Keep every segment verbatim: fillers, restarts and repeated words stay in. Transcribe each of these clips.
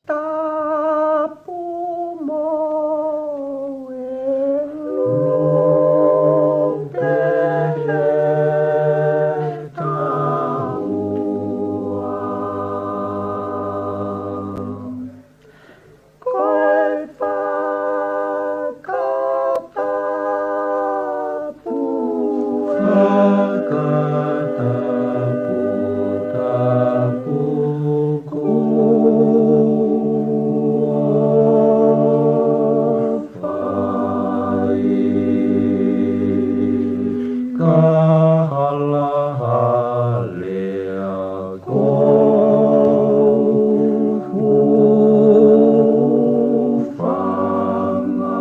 Tapu mo e lope he taua. Ko e fakatapu, fakatapu, tapu kuo fai. Ka halahalea ko hūfanga.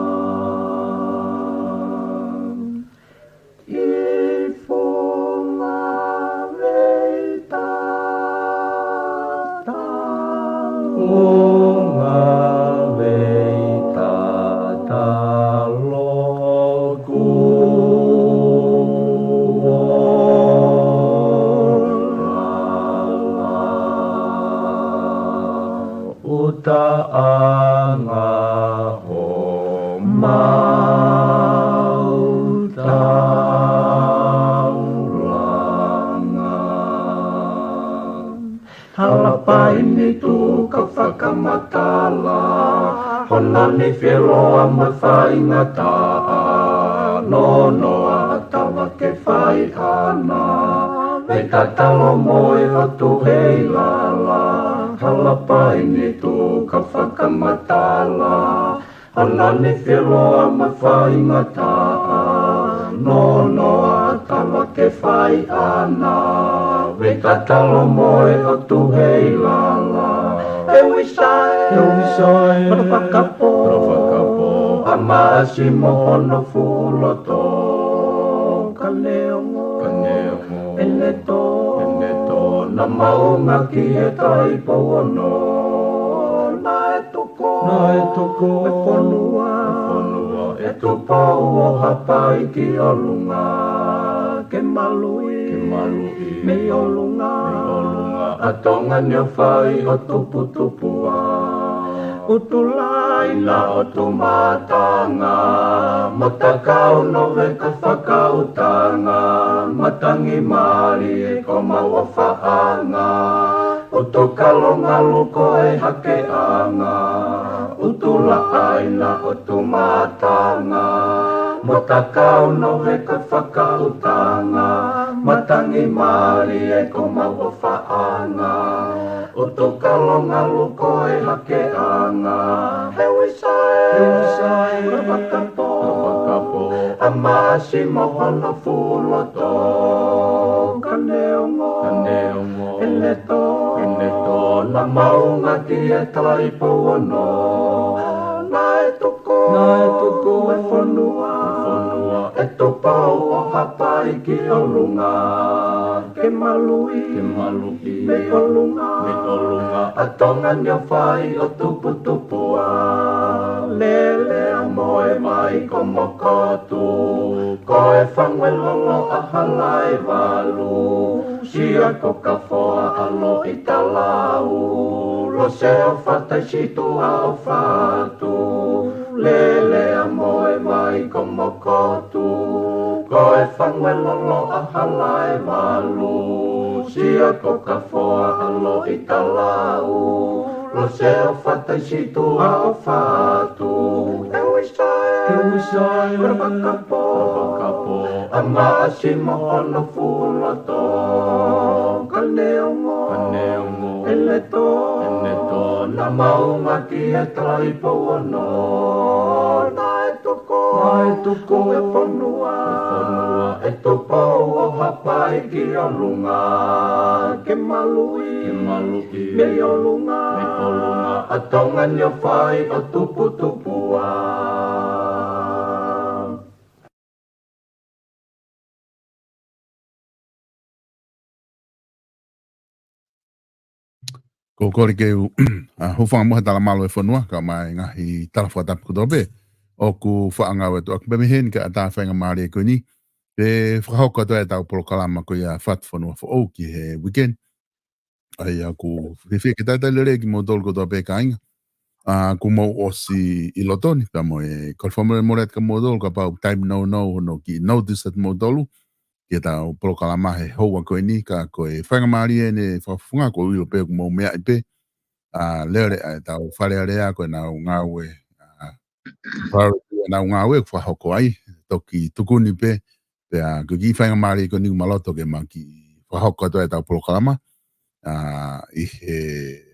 ʻI funga vei tatalo. Funga vei tatalo kuo lala. ʻUtaʻanga homau taulanga. Hala paini tuʻu ka fakamatala, hono nifi ʻe loa mo e faingataʻa, nonoa ʻa Tava ke fai ʻana, vei tatalo mo e ʻOtu hei lala. Hala paini tuʻu ka fakamatala, hono nifi ʻe loa mo e faingataʻa, nonoa ʻa Tava ke fai ʻana, vei tatalo mo e ʻOtu hei lala. E uisa ē, e uisa ē, kolo fakapō, kolo fakapō, ʻa Maʻasi mo hono fuʻu loto. Ka neongo, ka neongo, ʻene tō, ʻene tō, naʻa maunga ki he Taʻahine Pouono. Naʻe tuku, naʻe tuku e fonua, e fonua ʻe Tupou ʻo Haʻapai ki ʻolunga, ke maluʻi, ke maluʻi mei ʻolunga, mei ʻolunga ʻa Tonga ni ʻo fai ʻo tuputupua. ʻUtulā ʻi na ʻotu mātanga, mo Takau Nove ko Fakautanga, matangi mālie ko mau ʻofaʻanga, ʻUtukalongalu ko e hakeʻanga, ʻUtulā ʻi na ʻotu mātanga, mo Takau Nove ko Fakautanga, matangi mālie ko mau ʻofaʻanga, ʻUtukalongalu ko e hakeʻanga. He uisa ē, he uisa ē, kolo fakapō, kolo fakapō, ʻa Maʻasi mo hono fuʻu loto. Ka neongo, ka neongo, ʻene tō, ʻene tō, naʻa maunga ki he Taʻahine Pouono. Naʻe tuku, naʻe tuku e fonua, e fonua ʻe Tupou ʻo Haʻapai ki ʻolunga, ke maluʻi, ke maluʻi mei ʻolunga, mei ʻolunga ʻa Tonga ni ʻo fai ʻo tuputupua. Lele ʻa Moevaikomokotu, ko e fangu ʻe lolo ʻa Halaevalu, Sia ko Kafoa ʻa Loʻitalau, Lose ʻo Fataisituʻa ʻo Fatu. Lele ʻa Moevaikomokotu, ko e fangu ʻe lolo ʻa Halaevalu, Sia ko Kafoa ʻa Loʻitalau, Lose ʻo Fataisituʻa ʻo Fatu. He uisa ē, he uisa ē, kolo fakapō, kolo fakapō, ʻa Maʻasi mo hono fuʻu loto. Ka neongo, ka neongo, ʻene tō, ʻene tō, naʻa maunga ki he Taʻahine Pouono. Naʻe tuku, naʻe tuku e fonua, e fonua ʻe Tupou ʻo Haʻapai ki ʻolunga, ke maluʻi, ke maluʻi mei ʻolunga, mei ʻolunga ʻa Tonga ni ʻo fai ʻo tuputupua. Ko e kole ke u, ʻa, hūfanga muʻa he talamalu ʻo e fonua, kae ʻumaʻā e ngaahi tala fakatapu kotoa pē ʻoku faʻa ngāue atu ʻaki pē mei heni kae ʻatā e faingamālie ko eni ke fakahoko atu ai ʻetau polokalama ko ia Fatu Fonua Foʻou ki he weekend. ʻA ia ʻoku fiefia ke talitali lelei kimoutolu kotoa pē kāinga. ʻA, kuo mou ʻosi ʻi loto ni, pea mo e kole fakamolemole atu kia moutolu, kapau taimi nounou hono kiʻi notice atu moutolu ki heʻetau polokalama he houa ko eni, ka ko e faingamālie eni fakafofonga, ʻoku ou ʻilo pē ʻoku mou meaʻi pē, ʻa, lele ʻa ʻetau Fale Alea ko ʻenau ngāue, ʻa, priority ʻenau ngāue ʻoku fakahoko ai, toki tuku ni pē, pea ko e kiʻi faingamālie ko eni ʻoku ma loto ke ma kiʻi fakahoko atu ʻetau polokalama, ʻa, ʻi he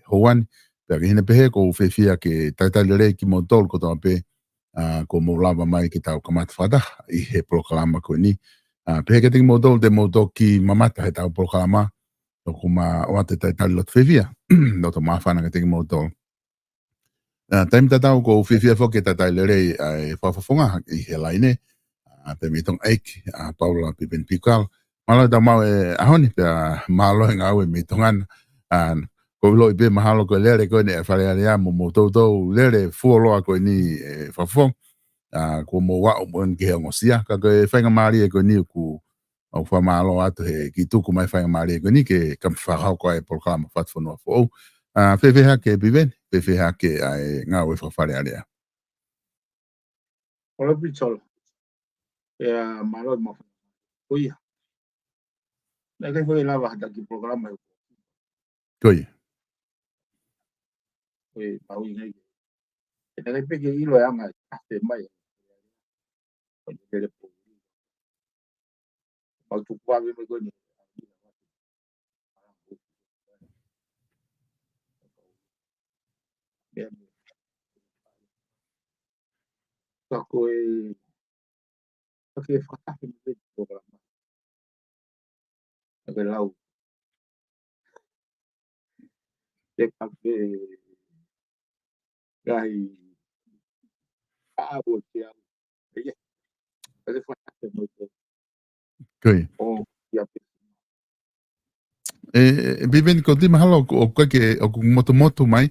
houa ni. Pea ko e hā eni pē he ʻoku ou fiefia ke talitali lelei kimoutolu kotoa pē, ʻa, kuo mou lava mai ke tau kamata fakataha ʻi he polokalama ko eni. ʻA, pehē kiate kimoutolu te mou toki mamata heʻetau polokalama, ʻoku ma ʻoatu e talitali loto fiefia, loto māfana kiate kimoutolu. ʻA, taimi tatau ʻoku ou fiefia foki ke talitali lelei ʻa e fakafofonga ʻi he laine, ʻa, pea mei Tonga ʻEiki, ʻa, Paula Piveni Pikukala. Mālō e tau maʻu e ʻaho ni, pea mālō e ngāue mei Tonga na. ʻA, ʻoku ou ʻiloʻi pē mahalo ko e lele ko eni ʻa e Fale Alea mo moutolu lele fuoloa ko eni e fakafofonga. ʻA, kuo mou aʻu mo eni ki he ongosia, ka ko e faingamālie ko eni ʻoku ou fakamālō atu he kiʻi tuku mai faingamālie ko eni ke kam fakahoko ai e polokalama Fatufonua Foʻou. ʻA, fēfē hake Piveni, fēfē hake ʻa e ngāue faka-Fale Alea? Olo pitola. Ia, mālō e mafu. Ko ia. Naʻe ʻikai foʻi lava ha taki polokalama. Ko ia. Ko ia, maui ngai. Naʻe ʻikai pē ke ʻilo e anga e ʻafe mai. Ko ia, lele pō. Mau tuku ave mai ko eni. Ka ko e, ka ke fakataha mo e polokalama. Ka ke lau. Te ka ke ngai a abo te au. Ia. Ka ke fakataha mo e Ko ia. ʻO, ia pē. ʻE, ʻe, Piveni, ko ti mahalo ʻoku, ʻoku ke, ʻoku motumotu mai,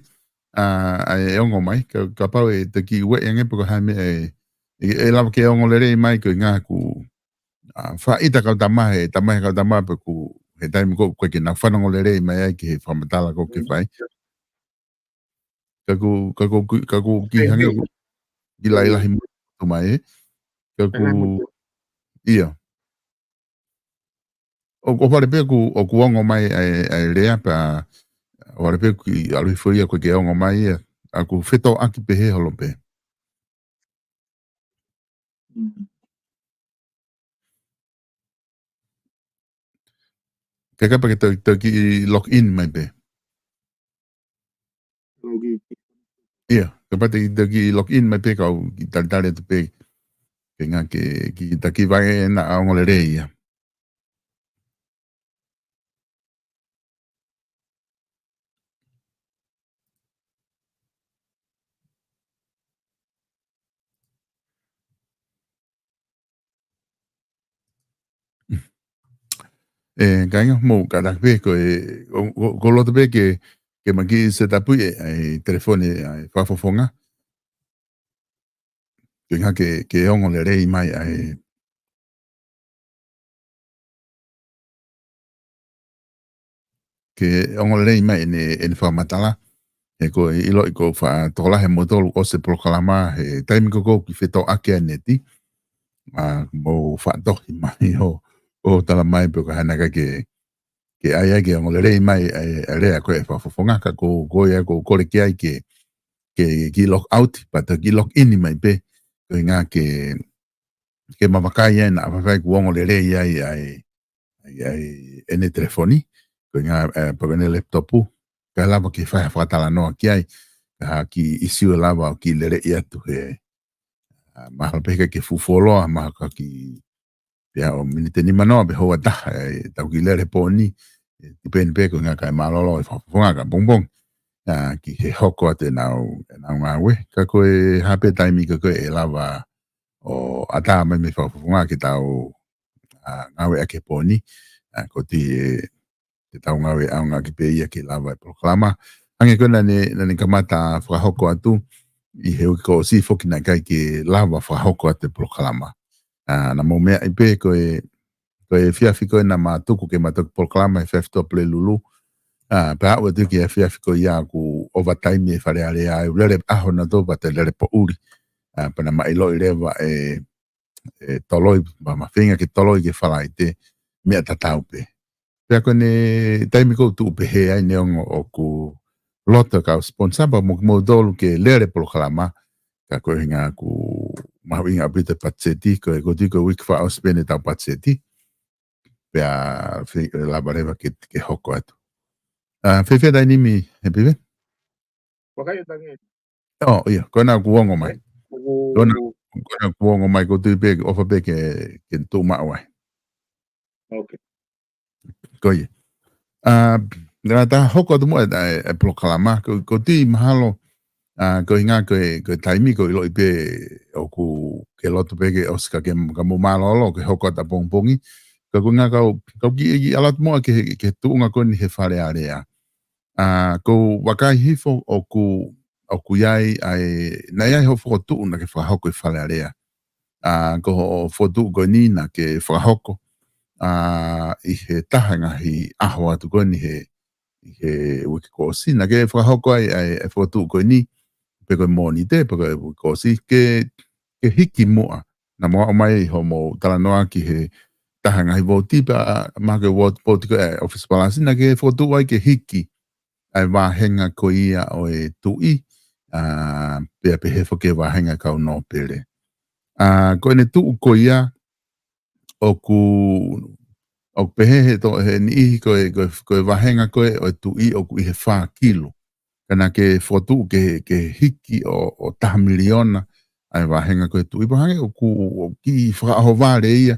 ʻa, ʻa e ongo mai, ka, kapau ʻe te kiʻi ueʻi ange pe ko e hā e meʻa ʻe, ʻe, ʻe lava ke ongo lelei mai ko e ngaahi ʻoku, ʻa, faʻita kau tama he, tama he kau tama pe ʻoku, he taimi ko ē ʻoku ke nau fanongo lelei mai ai ki he fakamatala ko ē ʻoku ke fai. Ka ʻoku, ka ʻoku, ka ʻoku kiʻi hangē ʻoku kiʻi lahilahi motu mai, ē? Ka ʻoku, ia. ʻO, ʻoku ʻohovale pē ʻoku, ʻoku ongo mai ʻa e, ʻa e lea pea, ʻohovale pē ʻoku kiʻi ʻalu hifo ia ʻoku ke ongo mai ia. ʻOku fetōʻaki pē he holo pē. Mm. Ke kapau ke te, te kiʻi log in mai pē. Log in. Ia, kapau te, te kiʻi log in mai pē kau kiʻi talitali atu pē. Ke ngā ke, kiʻi taki vai ena ʻa ongo lelei ia. ʻE, kāinga, mou kātaki pē, ko e, ʻo, ʻo, ʻoku ou loto pē ke, ke ma kiʻi set up ʻi he, ʻa e telefoni, ʻa e fakafofonga. Ke ngā ke, ke ongo lelei mai, ʻa e, ke ongo lelei mai ʻene, ʻene fakamatala. He ʻoku ou ʻiloʻi ʻoku faʻa tokolahi moutolu ʻosi e polokalama he taimi ko ē ʻoku kiʻi fetōʻaki ʻa e neti. ʻA, mou faʻa tohi mai ʻo, ʻo tala mai pe ko e hā naʻa ke, ke ʻai ai ke ongo lelei mai ʻa e, ʻa e lea ko ē ʻa e fakafofonga ka ko, ko ia ʻoku ou kole ki ai ke, ke, kiʻi log out, pea te kiʻi log in mai pē, ko e ngā ke, ke ma vakai ai naʻa faifai kuo ongo lelei ai, ʻa e, ʻa e, ʻa e, ʻene telefoni, ko e ngā, ʻe, pe ko ʻene laptop, ka lava ke fai ha fakatalanoa ki ai, ka ha kiʻi ʻisiū ʻe lava ʻo kiʻi lele ʻi atu he, ʻa, mahalo pē ke fuʻu fuoloa, mahalo ka kiʻi, pea ʻo miniti nima noa pe houa ʻe taha, ʻe, tau kiʻi lele pō ni, ʻe, tipeni pē ko e ngā kae mālōlō e fakafofonga ka pongipongi. ʻA, ki he hoko atu ʻenau, ʻenau ngāue. Ka ko e hā pē taimi ka ko ē ʻe lava ʻo ʻatā mai mei he fakafofonga ke tau, ʻa, ngāueʻaki he pō ni. ʻA, ko ti ʻe, te tau ngāue ʻaonga ki pē ia ke lava e polokalama. Hangē ko ē naʻa ne, naʻa ne kamata fakahoko atu, ʻi he uike kuo ʻosi foki naʻe ʻikai ke lava fakahoko atu e polokalama. ʻA, naʻa mou meaʻi pē ko e, ko e efiafi ko ē naʻa ma tuku ke ma toki polokalama he efiafi Tuʻapulelulu. ʻA, pea aʻu atu ki he efiafi ko ia ʻoku overtime e Fale Alea ai, lele ʻaho naʻa tau pehē lele poʻuli. ʻA, pea naʻa ma ʻiloʻi leva e, e toloi, ma, ma feinga ke toloi ki he Falaite, meʻa tatau pē. Pea ko ʻene taimi ʻoku ou tuʻu pehē ai neongo ʻoku loto e kau sponsor pea mo kimoutolu ke lele polokalama, ka ko e ʻuhinga ʻoku mahuʻinga ʻaupito e patiseti, ko e, ʻoku ou tui ko e uike fakaʻosi pē eni ʻetau patiseti, pea fei-, lava leva ke, ke hoko atu. ʻA, fēfē taimi ni, Hepi Veni? Vakai e tangi. ʻO, ʻio, ko ena kuo ongo mai. Ko ena, ko ena kuo ongo mai, ʻoku ou tui pē, ʻofa pē ke, ke tuʻu maʻu ai. Ok. Ko ia. ʻA, naʻa ta hoko atu muʻa e, e, e polokalama, ko, ʻoku ou tui mahalo, ʻa, ko e ʻuhinga ko e, ko e taimi ʻoku ou ʻiloʻi pē ʻoku ke loto pē ke ʻosi ka ke, ka mou mālōlō ke hoko atu ʻapongipongi. Ka ko e ʻuhinga kau, kau kiʻi, kiʻi ʻalu atu muʻa ki he, ki he tuʻunga ko eni he Fale Alea. ʻA, ʻoku ou vakai hifo ʻoku, ʻoku ʻi ai, ʻa e, naʻe ʻi ai hoʻo fokotuʻu naʻa ke fakahoko ʻi Fale Alea. ʻA, ko hoʻo fokotuʻu ko eni naʻa ke fakahoko, ʻa, ʻi he taha e ngaahi ʻaho atu ko eni he, ʻi he uike kuo ʻosi, naʻa ke fakahoko ai, ʻa e, e fokotuʻu ko eni, pe ko e Mōnite, pe ko e uike kuo ʻosi, ke, ke hiki muʻa. Naʻa mou aʻu mai hoʻomou talanoa ki he taha e ngaahi vouti pea, ʻa, mahalo ko e vote, vote ko e, ʻa e ʻOfisi Palasi, naʻa ke fokotuʻu ai ke hiki ʻa e vāhenga ko ia ʻo e tuʻi, ʻa, pea pehē foki e vāhenga kau nōpele. ʻA, ko ʻene tuʻu ko ia, ʻoku, ʻoku pehē he to-, he niʻihi ko e, ko e, ko e vāhenga ko ē ʻo e tuʻi ʻoku ʻi he fā kilu. Ka naʻa ke fokotuʻu ke, ke hiki ʻo, ʻo taha miliona ʻa e vāhenga ko e tuʻi. Pea hangē ʻoku, ʻoku kiʻi fakaʻohovale ia,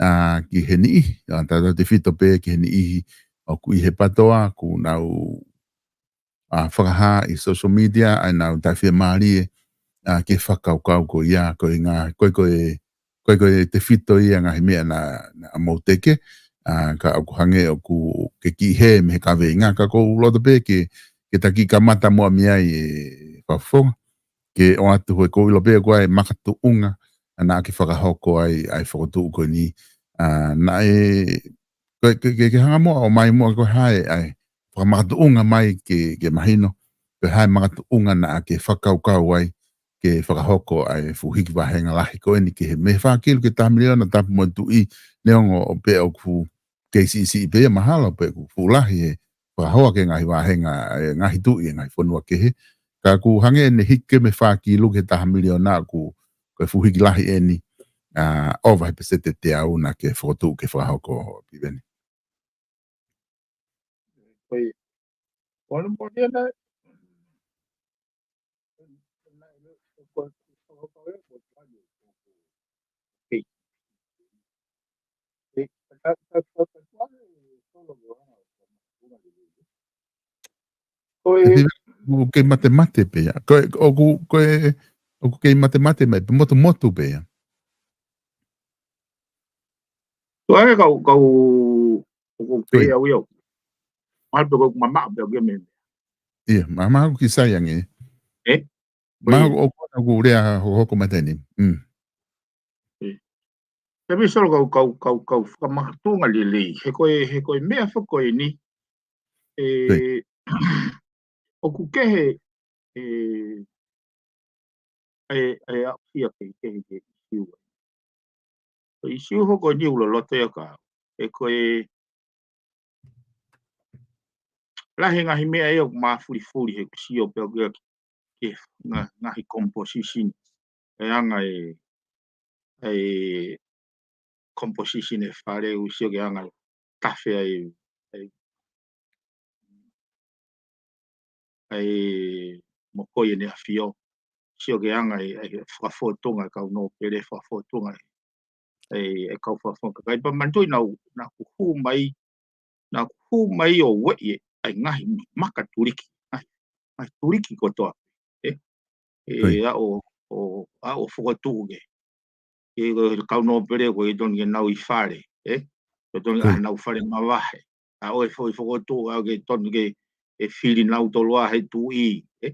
ʻa, ki he niʻihi, ʻa, tautautefito pē ki he niʻihi ʻoku ʻi he PATOA, ʻoku nau, ʻa, fakahā ʻi social media, ʻa ʻenau taʻefiemālie, ʻa, ki he fakakaukau ko ia, ko e ngaahi, ko e, ko e, ko e, ko e tefito ia e ngaahi meʻa naʻa, naʻa mou teke, ʻa, ka ʻoku hangē ʻoku ke kiʻi hē mei he kaveinga, ka ʻoku ou loto pē ke, ke ta kiʻi kamata muʻa mei ai e Fakafofonga, ke ʻoatu he ʻoku ou ʻilo pē ʻoku ʻi ai e makatuʻunga, ʻa, naʻa ke fakahoko ai, ʻa e fokotuʻu ko eni, ʻa, naʻe, ko e, ke, ke, ke hanga muʻa ʻo ʻomai muʻa ko e hā e, ʻa e fakamakatuʻunga mai ke, ke mahino, ko e hā e makatuʻunga naʻa ke fakakaukau ai, ke fakahoko ʻa e fuʻu hiki vāhenga lahi ko eni ki he mei he fā kilu ki he taha miliona tapu mo e tuʻi neongo ʻo pē ʻoku kei siʻisiʻi pē ia mahalo pe ʻoku fuʻu lahi e fakahoa ki he ngaahi vāhenga, e ngaahi tuʻi, e ngaahi fonua kehe. Ka ʻoku hangē ʻene hiki mei he fā kilu ki he taha miliona ʻoku, ko e fuʻu hiki lahi eni, ʻa, ʻova he peseti ʻe teau naʻa ke fokotuʻu ke fakahoko, Piveni. Ko ia. Ko ʻene moʻoni ʻana, Ko e He ʻoku kei matemate pē ia. Ko e, ʻoku, ko e, ʻoku kei matemate mai, pe motumotu pē ia. Ko e kau, kau, ʻoku Ko ia. pē au ia. Mahalo pē ʻoku mamaʻo pē au ia mei. Ia, ma, ma ʻoku kiʻi sai ange. Eh? Ko Ma ia. ʻoku, ʻoku lea hokohoko mai taimi ni. Mm. Eh. Te misolo kau, kau, kau, kau fakamakatuʻunga lelei. He ko e, he ko e meʻa foki ko eni. Ko ia. Eh, ʻoku kehe, eh, e, e aʻusia ke, ke, ke ʻisiu. Ko e ʻisiu hoko ni ʻoku loloto ia ka. E ko e lahi e ngaahi meʻa ia ʻoku mafulifuli he ʻoku sio pē au ki he, ki he nga-, ngaahi composition. E anga e, e composition e fale ʻoku sio ki he anga e tafe ai, ai, ai mo ko ia ʻene ʻafio. Sio ki he anga e, e fakafotunga e kau nōpele, fakafotunga e, e, e kau fakafotunga. Kakai pea manatuʻi naʻa, naʻa ku hū mai, naʻa ku hū mai ʻo ueʻi e, ʻa e ngaahi maka tuliki, ngaahi, ngaahi tuliki kotoa. E, e, Ko ia. ʻa ʻo, ʻo, ʻa ʻo fokotuʻu ke. Ke ko e kau nōpele ko e tonu ke nau ʻi fale, e? Ko e tonu ke Ko ia. ʻai nau fale mavahe. ʻA ʻo e foʻi fokotuʻu ʻa ke tonu ke, e fili nau tolu ʻa he tuʻi, e?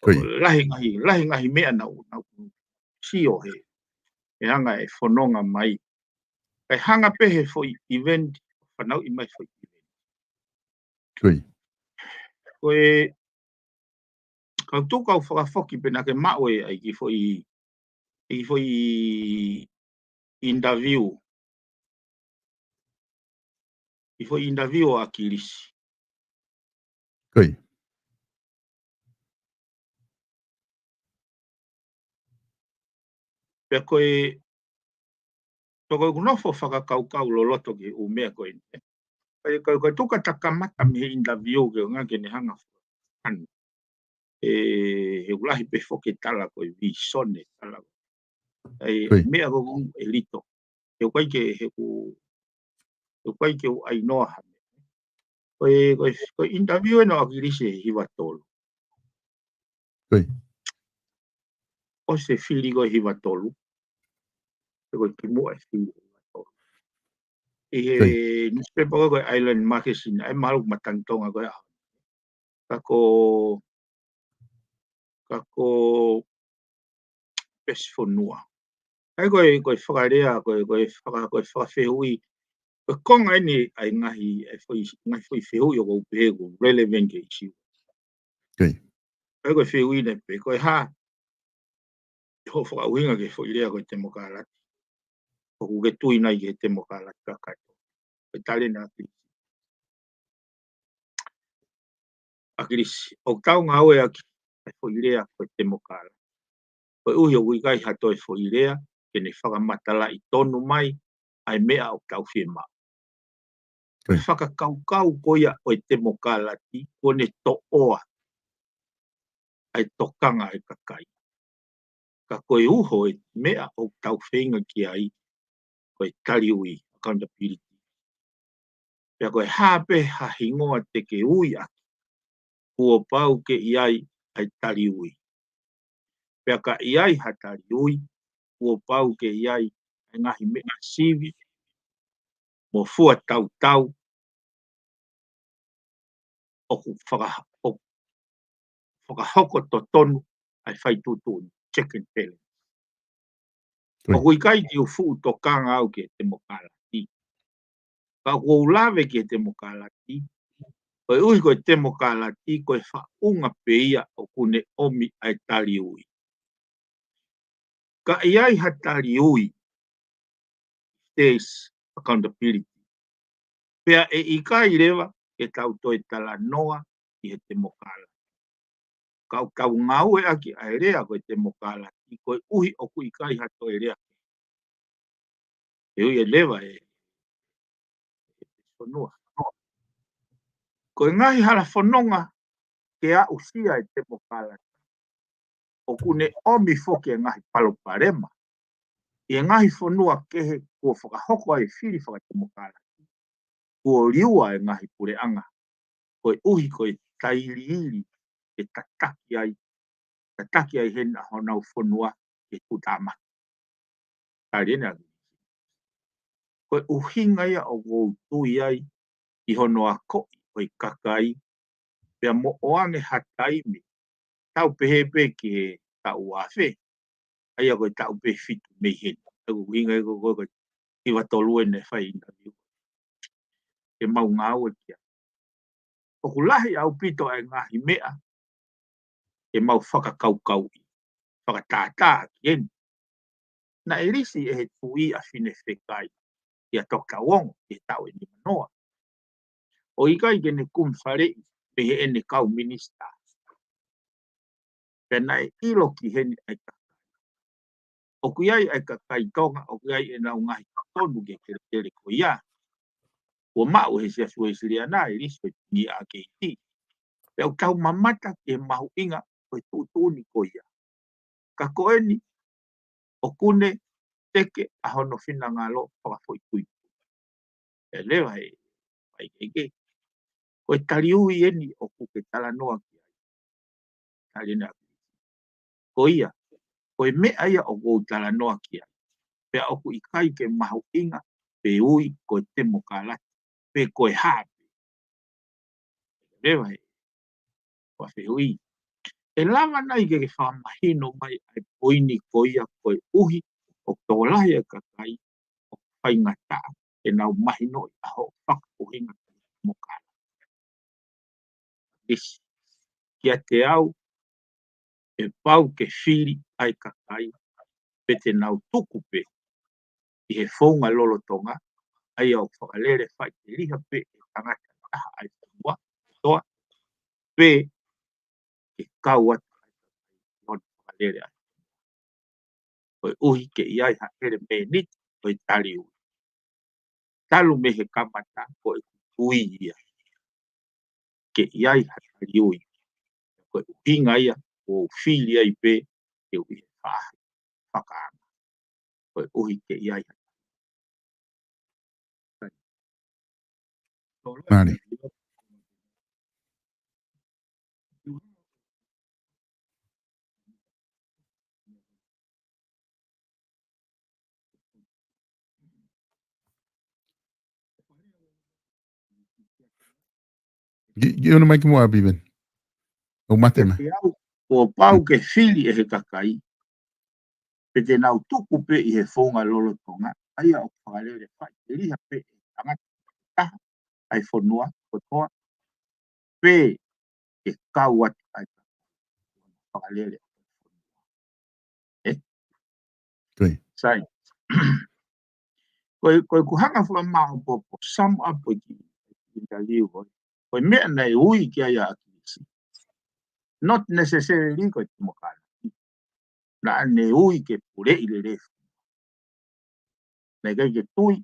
Ko ia. Lahi ngaahi, lahi ngaahi meʻa naʻa ku, naʻa ku sio he, he anga e fononga mai. Kae hanga pē he foʻi event, fanauʻi mai foʻi event. Ko ia. ko e, kau tuku kau fakafoki pē naʻa ke maʻu e ʻai ki foʻi, ʻi foʻi interview. ʻI foʻi interview ʻo ʻAkilisi. Ko ia. Pea ko e, pea ko ʻeku nofo fakakaukau loloto ki he ʻū meʻa ko eni. Ko e, ko e, ko e tuku atu kamata mei he interview ke nga ke ne hanga ʻo fakahanu. ʻE, he ʻoku lahi pē foki e tala ko e vīsone, tala. ʻE, Ko ia. meʻa ko ʻeku ʻelito. He ʻoku ʻikai ke, he ʻoku, he ʻoku ʻikai ke u ʻai noa ha meʻa. Ko e, ko e, ko e interview ena ʻo ʻAkilisi he hiva tolu. Ko ia. ʻOsi e fili ko e hiva tolu. He ko e kimuʻa e fili hiva tolu. ʻI he Ko ia. newspaper ko e Island Magazine, ʻa e malu matangi Tonga ko e ʻaho. Ka ko, ka ko Pesi Fonua. ʻA ia ko e, ko e fakalea, ko e, ko e faka-, ko e fakafehuʻi. Ko e konga eni ʻa e ngaahi, ʻa e foʻi, ngaahi foʻi fehuʻi ʻoku ou pehē ʻoku relevant ki he issue. Ko ia. ʻA ia ko e fehuʻi ena pē, ko e hā hoʻo fakaʻuhinga ki he foʻi lea ko e temokalati. ʻOku ke tui nai ki he temokalati kakato. Ko e tali ena ʻa ʻAkilisi. ʻAkilisi, ʻoku tau ngāueʻaki e foʻi lea ko e temokalati. Koeʻuhi ʻoku ʻikai ha toe foʻi lea ke ne fakamatalaʻi tonu mai ʻa e meʻa ʻoku tau fiemaʻu. Ko e Ko ia. fakakaukau ko ia ʻo e temokalati, kuo ne toʻoa ʻa e tokanga ʻa e kakai. Ka ko e uho e meʻa ʻoku tau feinga ki ai, ko e taliui, accountability. Pea ko e hā pē ha hingoa te ke ui ʻaki, kuo pau ke ʻi ai ʻa e taliui. Pea ka ʻi ai ha taliui, kuo pau ke ʻi ai ʻa e ngaahi meʻa sivi, mo fua tautau, ʻoku faka-, ʻoku fakahoko totonu ʻa e fai tuʻutuʻuni, check and balance. Ko ia. ʻOku ʻikai ke u fuʻu tokanga au ki he temokalati. Ka ʻoku ou lave ki he temokalati, koeʻuhi ko e temokalati, ko e faʻunga pē ia ʻoku ne ʻomi ʻa e taliui. Ka ʻi ai ha taliui, there's accountability. Pea ʻe ʻikai leva ke tau toe talanoa ki he temokalati. Ka ʻoku tau ngāueʻaki ʻa e lea ko e temokalati, koeʻuhi ʻoku ʻikai ha toe lea. He ui e leva e, e Fonua. Ko e ngaahi hala fononga ke aʻusia e temokalati, ʻoku ne ʻomi foki e ngaahi palopalema ʻi he ngaahi fonua kehe kuo fakahoko ai e fili fakatemokalati, kuo liua e ngaahi puleʻanga, koeʻuhi ko e tailiili ke tataki ai, tataki ai heni ʻa honau fonua ke tuʻutāmaki. Tali ena ʻa ʻAkilisi. Ko e ʻuhinga ia ʻoku ou tui ai ki hono akoʻi ʻo e kakai, pea mo ʻoange ha taimi, tau pehē pē ki he taʻu ua afe, ʻa ia ko e taʻu pē fitu mei heni. ʻA ia ko e ʻuhinga ia ko e, ko e, ko e hiva tolu ena ʻe fai interview. Ke mau ngāue ki ai. ʻOku lahi ʻaupito ʻa e ngaahi meʻa ke mau fakakaukauʻi, fakatātā ki heni. Naʻe lisi ʻe he tuʻi ʻa Finefekai kia Toketā Uongo ʻi he taʻu ʻe nimanoa. ʻO ʻikai ke ne kumi faleʻi mei heʻene kau minisitā. Pea naʻe ʻilo ki heni ʻa e kakai. ʻOku ʻi ai ʻa e kakai Tonga, ʻoku ʻi ai ʻenau ngaahi totonu ki he kelekele ko ia. Kuo maʻu ʻe he Siasi Uēsiliana e lisi ʻo e Pingiʻa Keiti. Pea ʻoku tau mamata ki he mahuʻinga ʻo e tuʻutuʻuni ko ia. Ka ko eni, ʻoku ne teke ʻa hono finangalo fakafoʻituitui. ʻE leva he, ʻai ke ke. Ko e taliui eni ʻoku ke talanoa ki ai. Tali ena ʻa ʻAkilisi. Ko ia, ko e meʻa ia ʻoku ou talanoa ki ai. Pea ʻoku ʻikai ke mahuʻinga pe ui ko e temokalati, pe ko e hā pē. Leva he, ʻo fehuʻi. ʻE lava nai ke ke fakamahino mai ʻa e poini ko ia koeʻuhi ʻoku tokolahi e kakai ʻoku faingataʻa ke nau mahinoʻi ʻa hoʻo fakaʻuhinga ki he temokalati. ʻIsi. kiate au, ʻe pau ke fili ʻa e kakai, pe te nau tuku pē ʻi he founga lolotonga, ʻa ia ʻoku fakalele faʻiteliha pē ʻe he tangata ʻe taha ʻa e fonua kotoa, pe ke kau atu ʻa e kakai ʻi hono fakalele ʻa e fonua. Koeʻuhi ke ʻi ai ha ʻelemēniti ʻo e taliui. Talu mei he kamata ko e tui ia ke ʻi ai ha taliui. Ko e ʻuhinga ia ʻoku ou fili ai pē ke u ʻi he faʻahi fakaanga. Koeʻuhi ke ʻi ai ha Mālie. Ki, ki ono mai ki mua, Piven. ʻO mate mai. Ke au, ʻo pau ke fili ʻe he kakai, pe te nau tuku pē ʻi he founga lolotonga, ʻa ia ʻoku fakalele faʻiteliha pē ʻe he tangata ʻe taha ʻa e fonua kotoa, pe ke kau atu ʻa e fakalele ʻa e fonua. ʻE? Sai. Ko e, ko e kuhanga fakamāʻopoʻopo, sum up ʻo e kiʻi interview ko e, ko e meʻa naʻe ui ki ai ʻa ʻAkilisi. Not necessarily ko e temokalati. Naʻa ne ui ke puleʻi lelei. Naʻe ʻikai ke tui,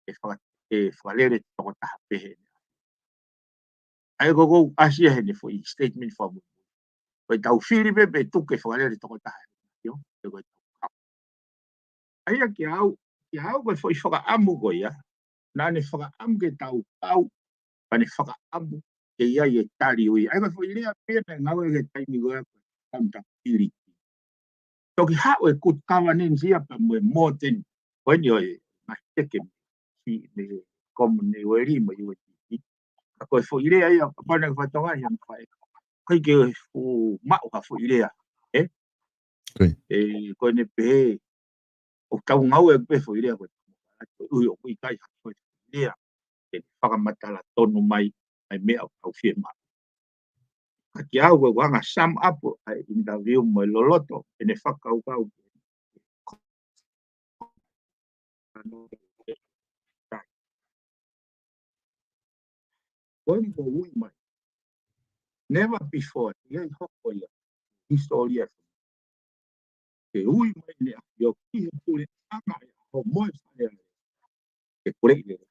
ʻe faka-, ʻe fakalele tokotaha pehē. ʻA ia ko ʻeku ʻasi ia heʻene foʻi statement fakamuimui. Ko e tau fili pē pe tuku ke fakalele tokotaha. ʻIo, pe ko e tau kau. ʻA ia kia au, kia au ko e foʻi fakaʻamu ko ia, naʻa ne fakaʻamu ke tau kau, pea ne fakaʻamu ke ʻi ai e taliui. ʻA ia ko e foʻi lea pē naʻe ngāue he taimi ko ia ko e kamata fili. Toki haʻu e good governance ia pea mo e modern, ko eni ʻo e ngaahi teke mei he Commonwealth mo e U N D P. Ka ko e foʻi lea ia, kapau naʻe fakatonga ia mo fai. ʻIkai ke fuʻu maʻu ha foʻi lea, ē? ʻE, ko eni pehē, ʻoku tau ngāue pē foʻi lea ko e, ko e ui ʻoku ʻikai ha foʻi lea ke fakamatala tonu mai ʻa e meʻa ʻoku tau fiemaʻu. Ka kia au ko e anga sum up ʻa e interview mo e loloto, ʻene fakakaukau. Ko eni ko e ui mai. Never before, ʻi ai hoko ia, hisitōlia. Ke ui mai ne a io ki he puleʻanga ʻe ho moe fale ale. Ke puleʻi lelei.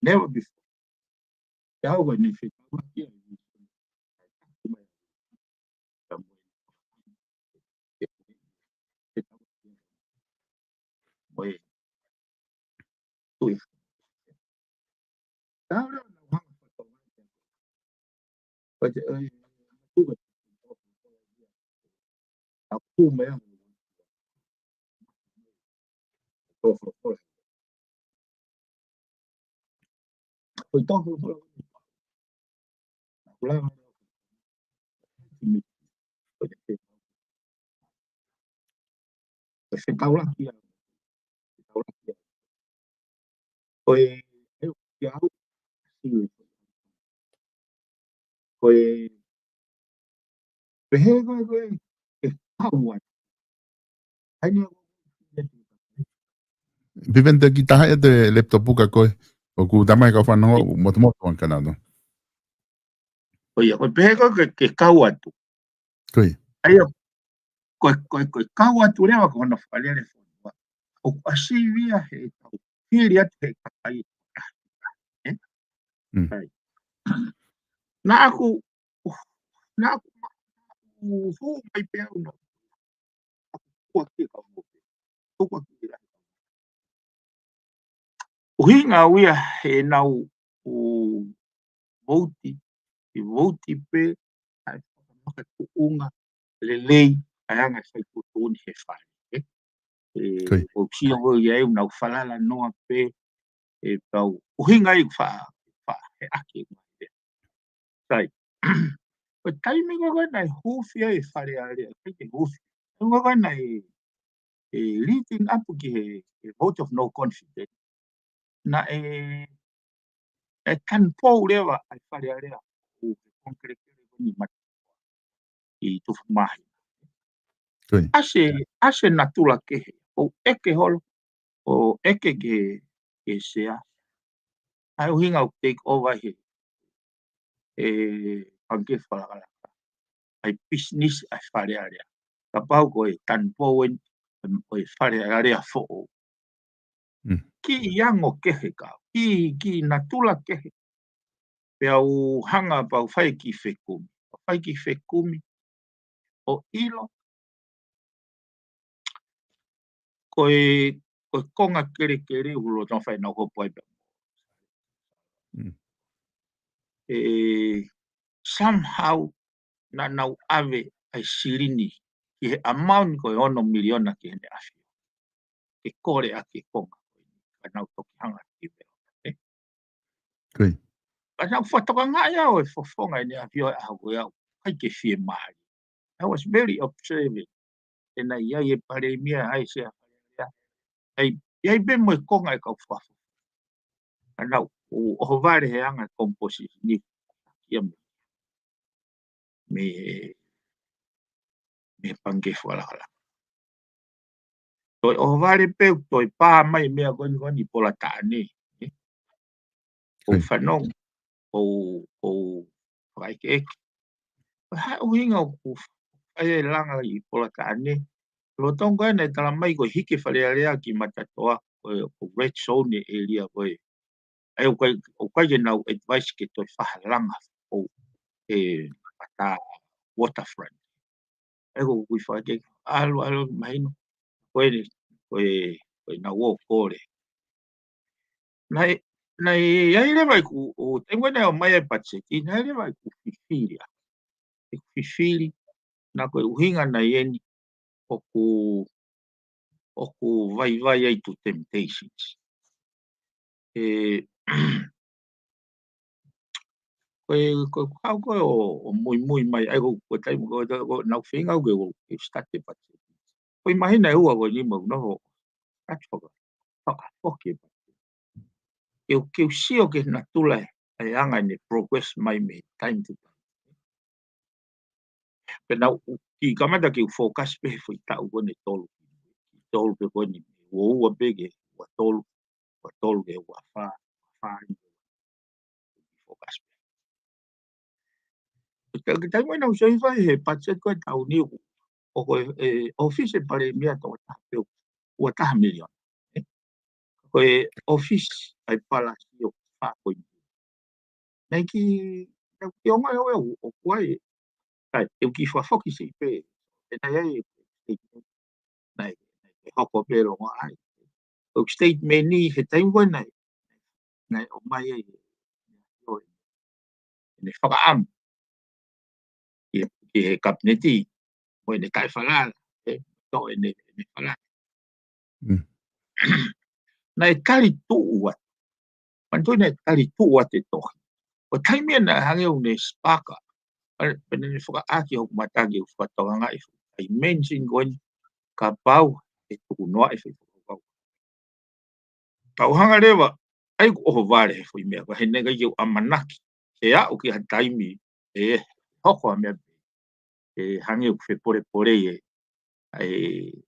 Never before. Ke au ko eni fekau ki ai. Mo e tui. Tau lea na hanga fakatonga. Ko e, ʻe, tuka. A ku mea. Ko e tō folofola. Ko e tō folofola. Ko e lava. Ko e fetaulaki ia. Fetaulaki ia. Ko e, ʻe, ʻe au. Ko e, pehē ko e, ko e, ke kau ai. Ai ni a Piveni te ki taha e te laptop ka ko e. ʻOku tamai ka fanongo, motomoto ʻa e kanata. Ko ia, ko e pehē ko e ke, ke kau atu. Ko ia. ʻA ia, ko e, ko e, ko e kau atu leva ko hono fakalele fonua. ʻOku ʻasi ia he tau fili atu he kakai. Ē? Mm. Ai. Naʻa ku, naʻa ku, naʻa ku hū mai pē au na. Kua ki ka mo pe. Kua ki la. ʻUhinga ʻoku ʻi ai ʻenau ʻū vouti, ʻi vouti pē, ʻa e fakamaka tuʻunga lelei, ʻa e anga e fai tuʻutuʻuni he fale, ē? ʻE, ʻoku sio ko ia ʻe nau falala noa pē, ʻe pau. ʻUhinga ʻi fa, fa, he ake mai pē. Sai. Ko e taimi ko ē naʻe huufi ai e Fale Alea, ʻikai ke huufi. Taimi ko ē naʻe, ʻe, leading up ki he, he vote of no confidence. Naʻe, ʻe tanupou leva ʻa e Fale Alea, ʻo he kongilekele ko eni mate. ʻi Tufumahi. ʻAsi, ʻasi natula kehe, ʻo ʻeke holo, ʻo ʻeke ke, ke sea. ʻA e ʻuhinga ʻoku take over he, ʻe, Pangikē Fakalakalaka ʻa e business ʻa e Fale Alea. Kapau ko e tanupou eni ʻo e Fale Alea foʻou. Kiʻi ango kehe kau, kiʻi, kiʻi natula kehe. Pea u hanga pea u fai kiʻi fekumi. Fai kiʻi fekumi ʻo ʻilo ko e, ko e konga kelekele ʻoku lolotonga fai ʻenau hopo ai pea. ʻE, somehow naʻa nau ʻave ʻa e silini ki he amount ko e ono miliona ki heʻene ʻafio. Ke kole ʻaki e konga ko eni, ka nau toki hanga ki he veo. Ka nau fakatokangaʻi au e fofonga ʻene ʻafio ʻa e ʻaho ko ia ʻoku ʻikai ke fiemālie. I was very observant. ʻE naʻe ʻi ai e palēmia, ʻa e sea Fale Alea. ʻA ia, ʻi ai pē mo e konga e kau fakafofonga. Ka nau, ʻo, ʻohovale he anga e composition ni. Ia mei, mei Pangikē Fakalakalaka. Toe ʻohovale pē, toe pā mai meʻa ko eni ko eni Polataʻane. ʻOku fanongo, ʻoku, ʻoku fakaʻekeʻeke. Ko e hā e ʻuhinga ʻoku fai e langa ʻi Polataʻane? Lolotonga ʻene tala mai ko e hiki Fale Alea ki Matatoa, ko e, ko e red zone e ʻēlia ko ē. ʻA ia ʻoku ʻikai, ʻoku ʻikai ke nau advice ke toe fai ha langa ʻo e mata waterfront. ʻA ia ʻoku ui fakaʻekeʻeke, ʻalu, ʻalu, mahino. Ko eni, ko e, ko e nau ō kole. Naʻe, naʻe ʻi ai leva ʻeku, ʻo taimi ko ē naʻe ʻomai ai e patiseti, naʻe ʻi ai leva ʻeku fifili ʻa. ʻEku fifili, naʻa ko e ʻuhinga naʻe ʻi heni ʻoku, ʻoku vaivai ai to temptations. ʻE, ko e, ko e, kau ko ē ʻo, ʻo muimui mai, ʻa ia ko, ko e taimi ko ē, ko, ko, naʻa ku feinga au ke, ke start e patiseti. Ko e māhina ʻe ua ko eni ʻoku mau nofo, start faka, fakafoki e patiseti. Ke u, ke u sio ki he natula ʻa e anga ʻene progress mai mei he time to time. Pea naʻa ku kiʻi kamata ke u focus pē he foʻi taʻu ko eni ʻe tolu. Tolu pē ko eni, ua ua pē ki he ua tolu, ua tolu ki he ua fā, ua fā eni. Focus pē. Ka, ka taimi naʻa ku sio ai he patiseti ko ē taʻu ni ʻoku, ʻoku ʻi he, ʻe, ʻōfisi e palēmia tokotaha pē ʻoku ua taha miliona. Ē? Ko e ʻōfisi ʻa e palasi ʻoku fā poini. Naʻe kiʻi, naʻe kiʻi ongo ʻe au ʻoku ʻi ai. Kae, ʻe kiʻi fakafoki siʻi pē. ʻE naʻe ʻi ai, naʻe, naʻe hoko pē longo ai. Ko e statement ni he taimi ko ē naʻe, naʻe ʻomai ai ʻene fakaʻamu ki he, ki he kapineti, mo ʻene taʻefalala, ē, toʻo ʻene, ʻene falala. Naʻe tali tuʻu atu. Manatuʻi naʻe tali tuʻu atu e tohi. Ko e taimi ia naʻe hangē ʻoku ne spark. ʻA ia, pea naʻe fakaʻā ki hoku mata ke u fakatokangaʻi e foʻi dimension ko eni kapau ʻe tuku noa e foʻi fakakaukau. Pea u hanga leva, ʻa ia ʻoku ʻohovale he foʻi meʻa, ko e heni ʻikai ke u ʻamanaki. ʻE aʻu ki ha taimi, ʻe hoko ha meʻa, ʻe hangē ʻoku fepolepole e, ʻa e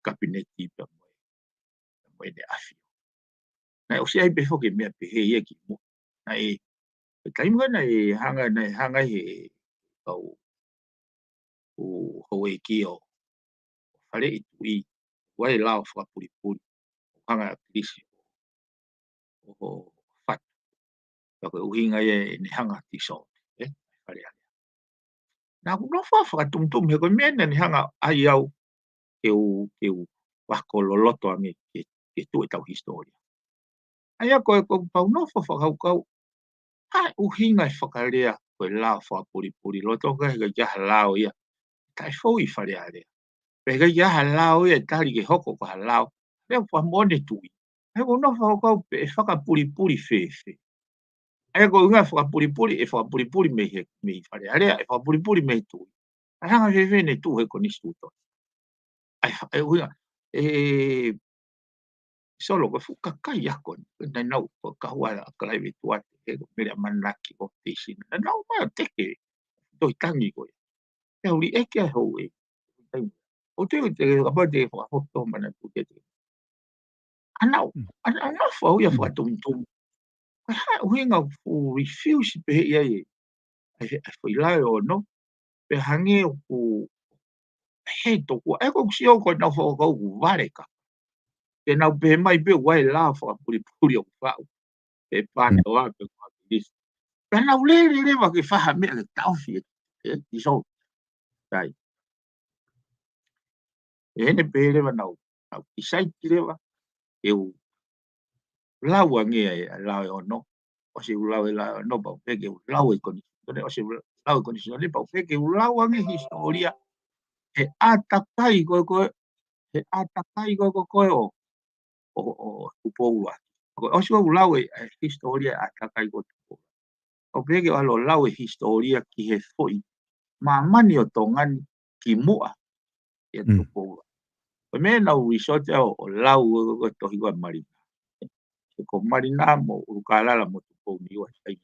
kapineti pea mo e, mo ʻene ʻafio. Naʻe ʻosi ʻi ai pē foki e meʻa pehē ia ki muʻa. Naʻe, he taimi ko ē naʻe hanga, naʻe hanga he kau ʻo houʻeiki ʻo faleʻi tuʻi, ʻoku ʻi ai e lao fakapulipuli, ʻoku hanga ʻe ʻAkilisi ʻo, ʻo fatu. Pea ko e ʻuhinga ia ʻene hanga ʻo dissolve, ē, Fale Alea. Naʻa ku nofo fakatumutumu he ko e meʻa naʻa ne hanga ʻo ʻai au ke u, ke u ako loloto ange ke, ke tuʻu ʻetau hisitōlia. ʻA ia ko e, ko ʻeku pau nofo fakakaukau, ʻa e ʻuhinga e fakalea ko e lao fakapulipuli, lolotonga he ʻikai ke ʻi ai ha lao ia ʻe taʻefou ʻi Fale Alea. Pea ʻikai ke ʻi ai ha lao ia ʻe tali ke hoko ko ha lao, lea fakamoʻoni e tuʻi. ʻA ia ʻoku ou nofo fakakaukau pe ʻe fakapulipuli fēfē. ʻA ia ko e ʻuhinga fakapulipuli, ʻe fakapulipuli mei he, mei Fale Alea, ʻe fakapulipuli mei he tuʻi. ʻA e hanga fēfē ʻene tuʻu he konisitūtone. ʻA ia, ʻa e ʻuhinga, ʻe, Solo, ko e fuʻu kakai ako ni, naʻa nau ko e kahua ʻa Kalaivetuate, he ko Mele ʻAmanaki ko Teisina. Naʻa nau mai ʻo teke, tohi tangi ko ia. Te u liʻaki ʻa e houʻeiki. ʻOku te, ʻoku te kapau te fakafoki tō mana tu ke te. ʻAna, ʻana, ʻana fau ia fakatomutomu. Ko e hā ʻuhinga ʻoku refuse pehē ia e, e, e foʻi lao ʻe ono. Pea hangē ʻoku, he tokua, ʻe ko ʻeku sio ko ʻenau fakakaukau ʻoku vale ka. Te nau pehē mai pē ʻoku ʻi ai e lao fakapulipuli ʻoku faʻu. Pea pane ʻo a pe ko a pilis. Pea nau lele leva ke fai ha meʻa ke taʻofi e, e, iso. Tai. ʻE heni pē leva nau, nau decide leva, ʻe u lau ange e, e lao ʻe ono, ʻosi u lau e lao ʻe ono, pau pē ke u lau e konisitūtone, ʻosi u lau e konisitūtone, pau pē ke u lau ange hisitōlia, he ʻātakai ko ē ko ē, he ʻātakai ko ē ko ē ko ē ʻo, ʻo, ʻo Tupou ʻUluaki. Ko e ʻosi u lau e, e hisitōlia ʻātakai ko ē Tupou ʻUluaki. ʻO pehē ke u ʻalu ʻo lau e hisitōlia ki he foʻi māmani ʻo Tonga ni ki muʻa ʻia Tupou ʻUluaki. Ko e meʻa naʻa ku resort ʻo, ʻo lau ko e, ko e tohi ko ē Malina. He ko Malina mo ʻUlukālala mo Tupouniua sai.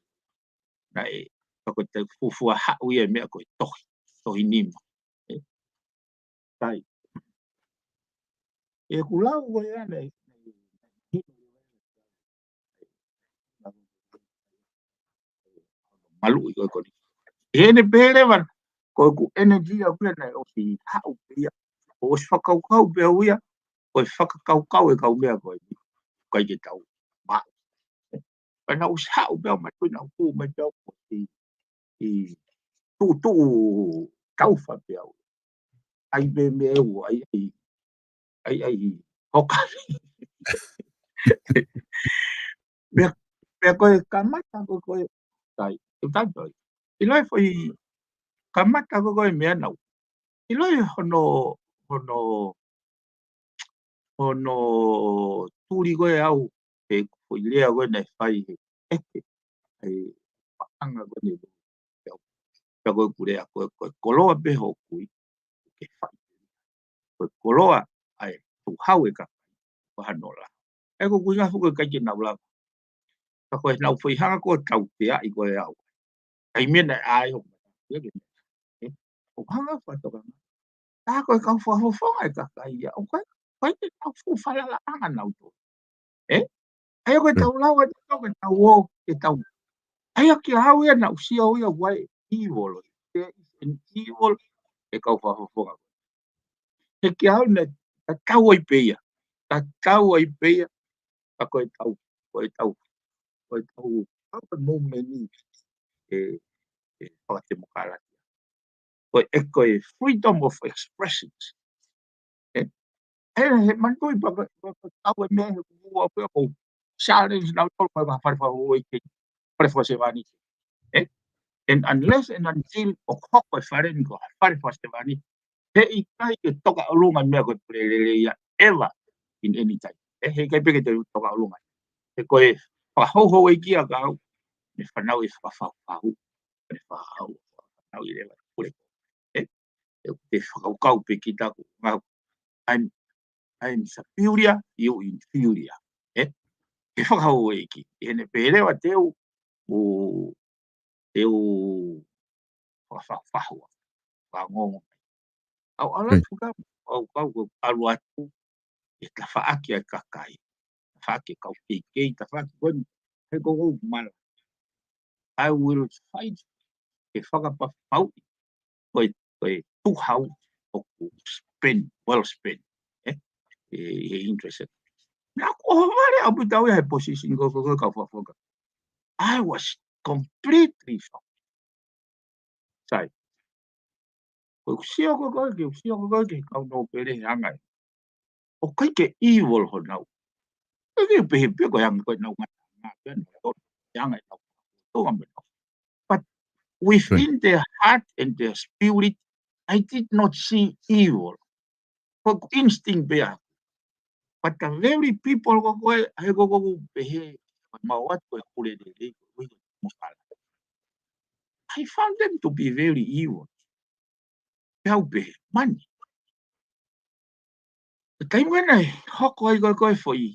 Naʻe, ka ko e te fuofua haʻu ia e meʻa ko e tohi, tohi nima. ʻE, tai. ʻE ku lau ko ia nei. Maluʻi ko e koni. ʻE heni pē leva, ko ʻeku energy ʻaʻaku ia naʻe ʻosi haʻu pē ia. ʻOsi fakakaukau pē au ia, ko e fakakaukau e kau meʻa ko eni. ʻIkai ke tau maʻu. Pea naʻe ʻosi haʻu pē au mai, ko e naʻe ʻoku mai pē au ko e, ʻi tuʻutuʻu taufa pē au. ʻAi pē meʻa ʻe ua, ʻai, ʻai, ʻai, ʻai, hoka. Pea, pea ko e kamata ko ē ko ē, tai, ʻe tai toi. ʻIlo e foʻi kamata ko ē ko ē meʻa naʻa ku. ʻIlo e hono, hono, hono tuli ko ē au, he foʻi lea ko ē naʻe fai he ʻeke, ʻe paʻanga ko ē naʻe pea ko ʻeku lea ko ē, ko e koloa pē hoku kui, ke fai. Ko e koloa ʻa e tuʻu hau e kakai, ko hano la. ʻE ko ʻeku ʻuhinga foki ʻikai ke nau lava. Ka ko e nau foʻi hanga ko ē tauteaʻi ko ē au. Kai mena ai hoku mata. Ia ke mena. ʻE, ʻo hanga fakatokanga. Tā ko e kau fakafofonga e kakai ia. ʻOku ʻikai, ʻikai ke tau fuʻu falalaʻanga nau tō. ʻE? ʻAi ko e tau lau atu ko e tau ō, ke tau. ʻAi ʻa kia au ia naʻa ku sio ia ʻoku ʻi ai e evil. There is an evil e kau fakafofonga. He kia au naʻe tatau ai pē ia. Tatau ai pē ia. Ka ko e tau, ko e tau, ko e tau, ko e movement ʻi he, he fakatemokalatia. Ko e, ko e freedom of expressions. ʻE, he, he manatuʻi pea, pea, pea, pea tau e meʻa he kuo pea ko challenge nautolu ko e fale fakahouʻeiki, fale fakasevāniti. ʻE, and unless and until ʻoku hoko e fale ni ko e fale fakasevāniti, heʻikai ke toka ʻolunga meʻa ko e pulelelei ia ever in any time. ʻE, heʻikai pē ke te toka ʻolunga. He ko e fakahouhouʻeiki ʻa kau, ne fanau e fakafaufau, ne fakahau, fanau i leva pule. ʻE, ʻe te fakakaukau pē kita ko ngā, I'm, I'm superior, you inferior. ʻE, ke fakahouhouʻeiki. ʻE heni pē leva te u, ʻo, te u fakafaufau, fakangongo. ʻAu ʻalu atu ka, ʻau kau ko ʻalu atu, ʻe tafaʻaki ʻa e kakai. Tafaʻaki e kau keikei, tafaʻaki ko eni, he ko ʻeku mala. I will fight ke fakapapauʻi ko e, ko e tuʻu hau ʻoku spend, well spend. ʻE, ʻe, ʻe interest. Naʻa ku ʻohovale ʻaupito au ia he position ko, ko, ko e kau fakafofonga. I was completely shocked. Sai. Ko ʻeku sio ko ē, ko ʻeku sio ko ē ki he kau nōpele he anga ē. ʻOku ʻikai ke evil honau. ʻIkai ke pehē pē ko e anga ko ē ʻenau ngata, ngata, ngata, he anga ʻenau. Tonga me nau. But within their heart and their spirit, I did not see evil. Ko ʻeku instinct pē ia. But the very people ko ē, he ko ʻeku pehē, mau atu ko e pulelelei, ko e mokala. I found them to be very evil. Pea u pehē, mani. Ko e taimi ko ē naʻe hoko ai ko ē ko e foʻi,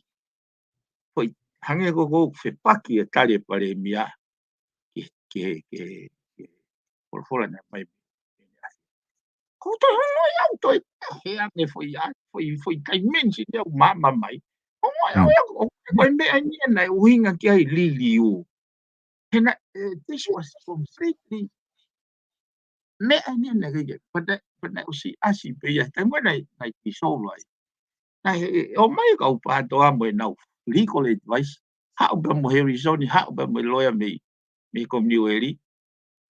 foʻi hangē ko ʻeku fepaki e tali e palēmia ki, ki, ki, ki folofola naʻe mai. ʻOku toe holo ia, ʻoku toe he ange foʻi a, foʻi, foʻi dimension ia ʻoku maama mai. ʻO ngoi au ia, ʻoku ko e meʻa ni ʻena ʻuhinga ki ai liliu. He naʻe, eh, this was completely meʻa ni ʻena ke ke, but that, but that ʻosi ʻasi pē ia, taimi ko ē naʻe, naʻe dissolve ai. Naʻe, eh, ʻomai kau pātoa mo ʻenau legal advice, haʻu pē mo Harrison, haʻu pē mo e lawyer mei, mei Commonwealth,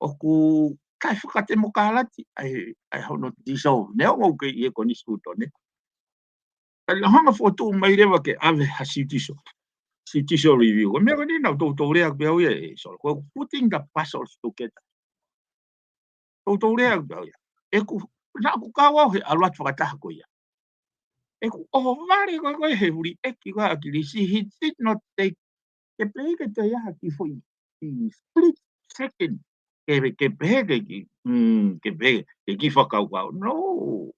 ʻoku ʻikai fakatemokalati ʻa e, ʻa e hono dissolve. Neongo ʻoku ʻi he konisitūtone. Ka naʻe hanga fokotuʻu mai leva ke ʻave ha judicial, judicial review. Ko e meʻa ko eni naʻa ku toutou lea pē au ia ē, Solo. Ko e putting the puzzles together. Toutou lea pē au ia. ʻOku, naʻa ku kau au he ʻalu atu fakataha ko ia. ʻOku ʻohovale ko ē ko ē he huli ʻEiki ko ē ʻa ʻAkilisi, he did not take, ke pehē ke toe ʻi ai ha kiʻi foʻi, kiʻi split second. Ke, ke pehē ke kiʻi, mm, ke pehē ke kiʻi fakakaukau. No.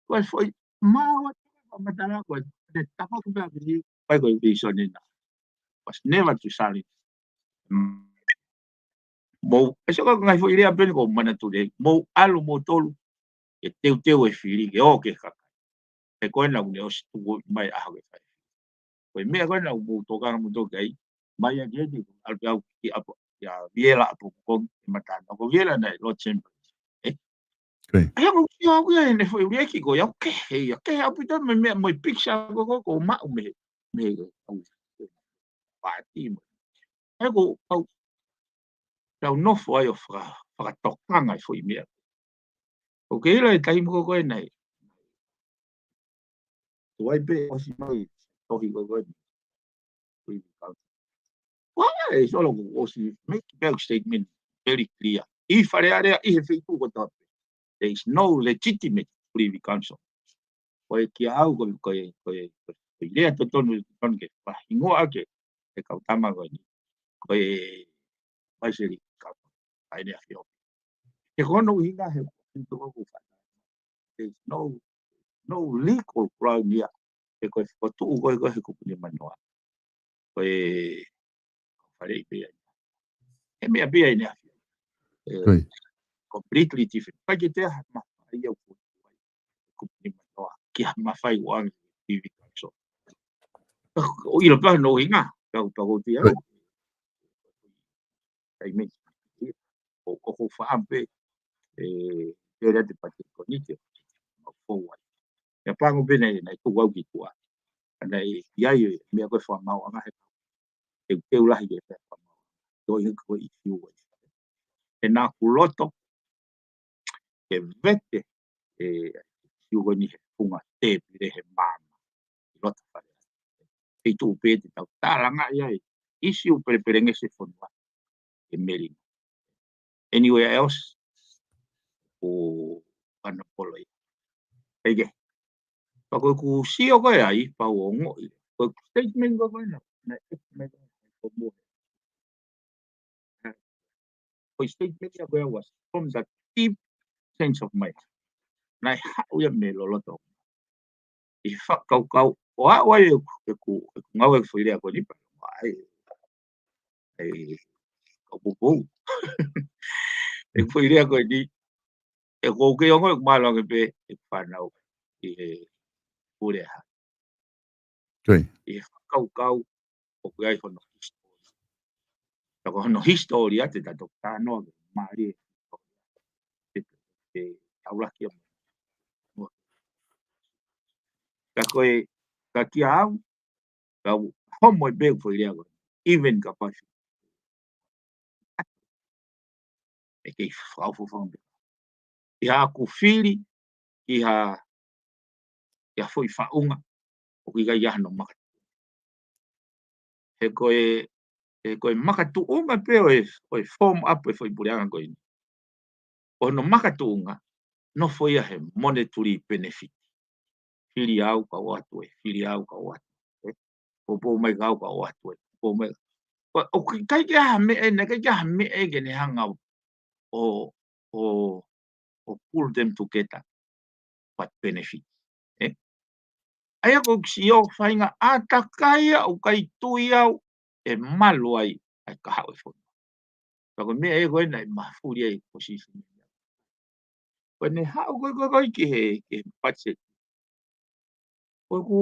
Ko e foʻi maua, matala ko e, te tapa ko pea ki, pai ko e vision ʻena. Was never to silence. Mm. Mou, ʻe sio ko e ngaahi foʻi lea pē eni ʻoku ou manatu lelei. Mou ʻalu moutolu ke teuteu e fili ke ō ki he kakai. He ko ena ʻoku ne ʻosi tuku mai ʻaho ke fai. Ko e meʻa ko ena ʻoku mou tokanga moutolu ki ai, mai ʻa ki eti, ʻalu pē au ki ʻapo, ʻia Viela ʻApokogi, ʻi Matana. Ko Viela naʻe Lord Chamberlain. Ē? Ko ia. ʻA ia ʻoku ou sio au ia heʻene foʻi ʻuluaki ko ia, ʻoku kehe ia, kehe ʻaupito mo e meʻa, mo e picture ko ē ʻoku ou maʻu mei he, mei he, au, pāti mo. ʻA ia ʻoku ou, tau nofo ai ʻo faka-, fakatokanga e foʻi meʻa. ʻOku ke ʻilo e taimi ko ē ko ē naʻe, tuai pē ʻosi mai tohi ko ē ko ē. Ua e Solo, kuo ʻosi make a statement very clear. ʻI Fale Alea, ʻi he feituʻu kotoa pē. There is no legitimate Privy Council. Ko e kia au, ko e, ko e, ko e, ko e lea totonu, totonu ke fakahingoa ʻaki e kau tama ko eni. Ko e Vaiseli Kau, ʻa ʻEne ʻAfio. He ko hono ʻuhinga he, he ko hono ʻuhinga. There's no, no legal ground ia. He ko e fokotuʻu ko ē ko ē he kupu nimanoa. Ko e fale ʻi pē ia. He meʻa pē ia ʻEne ʻAfio. Eh, Right. Completely different. Kai ke tea ma ia ko kupu nimanoa. Kia mafai ʻo ange Privy Council. ʻO ʻilo pē hono ʻuhinga, kau pau tia. Right. Kai me, ʻo, ʻo ko fa ampe, e, te rea te pate ko ni te, mau fou ai. Ia pango pē naʻe, naʻe tuku au ki tuʻa. Ana e, ʻi ai e, meʻa ko e fakamaauʻanga he, teuteu lahi ke fai fakamaauʻanga. Ko e, ko e ʻisiū ai. He naʻa ku loto, ke vete, e, ʻisiū ko eni he funga tēpile he maama. ʻI loto fale. Feituʻu pē te tau tālanga ia e ʻisiū pelepelengesi e fonua. E melino. Anywhere else, ʻo ana polo ia. Eke. Pea ko ʻeku sio ko ē ai, pea u ongoʻi. Ko ʻeku statement ko ē ko ena, naʻe ʻeke mai ko ē, ko mo. Ko e statement ia ko ē was from the deep sense of my heart. Naʻe haʻu ia mei loloto. ʻI he fakakaukau, ʻo aʻu ai ʻeku, ʻeku, ʻeku ngāue ʻeku foʻi lea ko eni pea. Ai, ai, kau poupou. ʻEku foʻi lea ko eni, ʻeku ou kei ongoʻi ʻeku mālōlō ange pē, ʻeku fānau, ʻi he pule ha. Right. ʻI he fakakaukau, ʻoku ʻi ai hono hisitōlia. Ka ko hono hisitōlia te tau toki talanoa ke mālie e, e, e taulaki ia. Ka ko e, ka kia au, ka u homo e pē foʻi lea ko ē. Even ka pasi. ʻE kei fakaʻofoʻofa pē. ʻI haʻaku fili, ʻi ha, ʻi ha foʻi faʻunga, ʻoku ʻikai ʻi ai hano makatuʻunga. He ko e, he ko e makatuʻunga pē ʻo e, ʻo e form up e foʻi puleʻanga ko eni. ʻO hono makatuʻunga, nofo ia he monetary benefit. Fili au ka ʻoatu ē, fili au ka ʻoatu ē. Poupou mai ka au ka ʻoatu ē, poupou mai. ʻO, ʻoku ʻikai ke ʻi ai ha meʻa, naʻe ʻikai ke ʻi ai ha meʻa ke ne hanga ʻo, ʻo, ʻo pull them together, but benefit. Ē? ʻA ia ko e sio faʻahinga ʻātakai ia ʻoku ʻikai tui au ʻe malu ai ʻa e kahaʻu e fonua. Ka ko e meʻa ē ko ē naʻe mafuli ai ko sisi. Ko ʻene haʻu ko ē, ko ē, ko ē ki he, ki he patiseti. Ko ʻeku